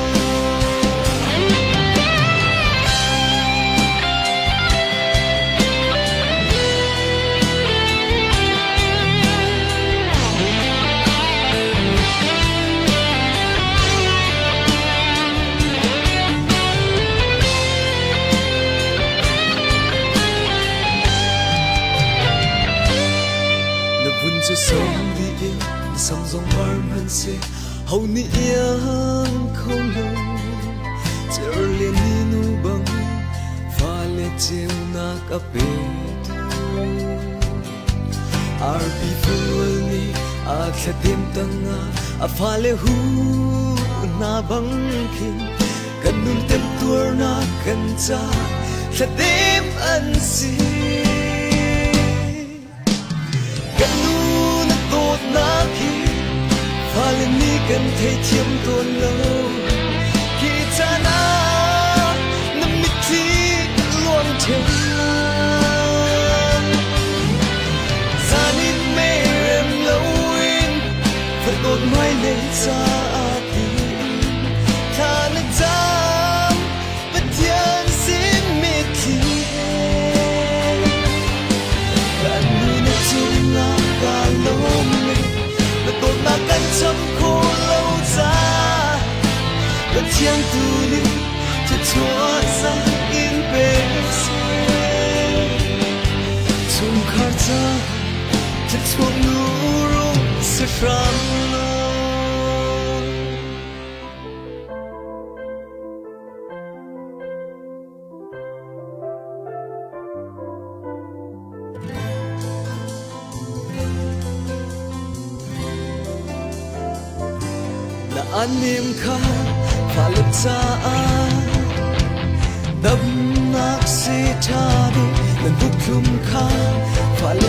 Na vun cu som dih in na sam zong var hmanhseh ho nih iang kho lo. Cer le ni nu bang fale ceunak a petu. Arpi fual nih a thladem tangah a fale hu hna bang khin kan nun temtuarnak kan ca thladem an si. Kan nu na dawtnak hi fale nih kan theithiam tawn lo. Khi caan ah na mitthli luan ṭheu lai. Zan in merem loin fadawt hmailei caah tiin thla na cam Pathian sin mitthli he. Kan nu na cungah kaa lawm i na dawtnak kan cham khawh lo caah Pathian tu nih thluachuah za in pe seh. Chungkhar ca thluachuah nu rung si hram law. Na anim kha fale caah damnak si ṭha ding na hnukthlum kha fale.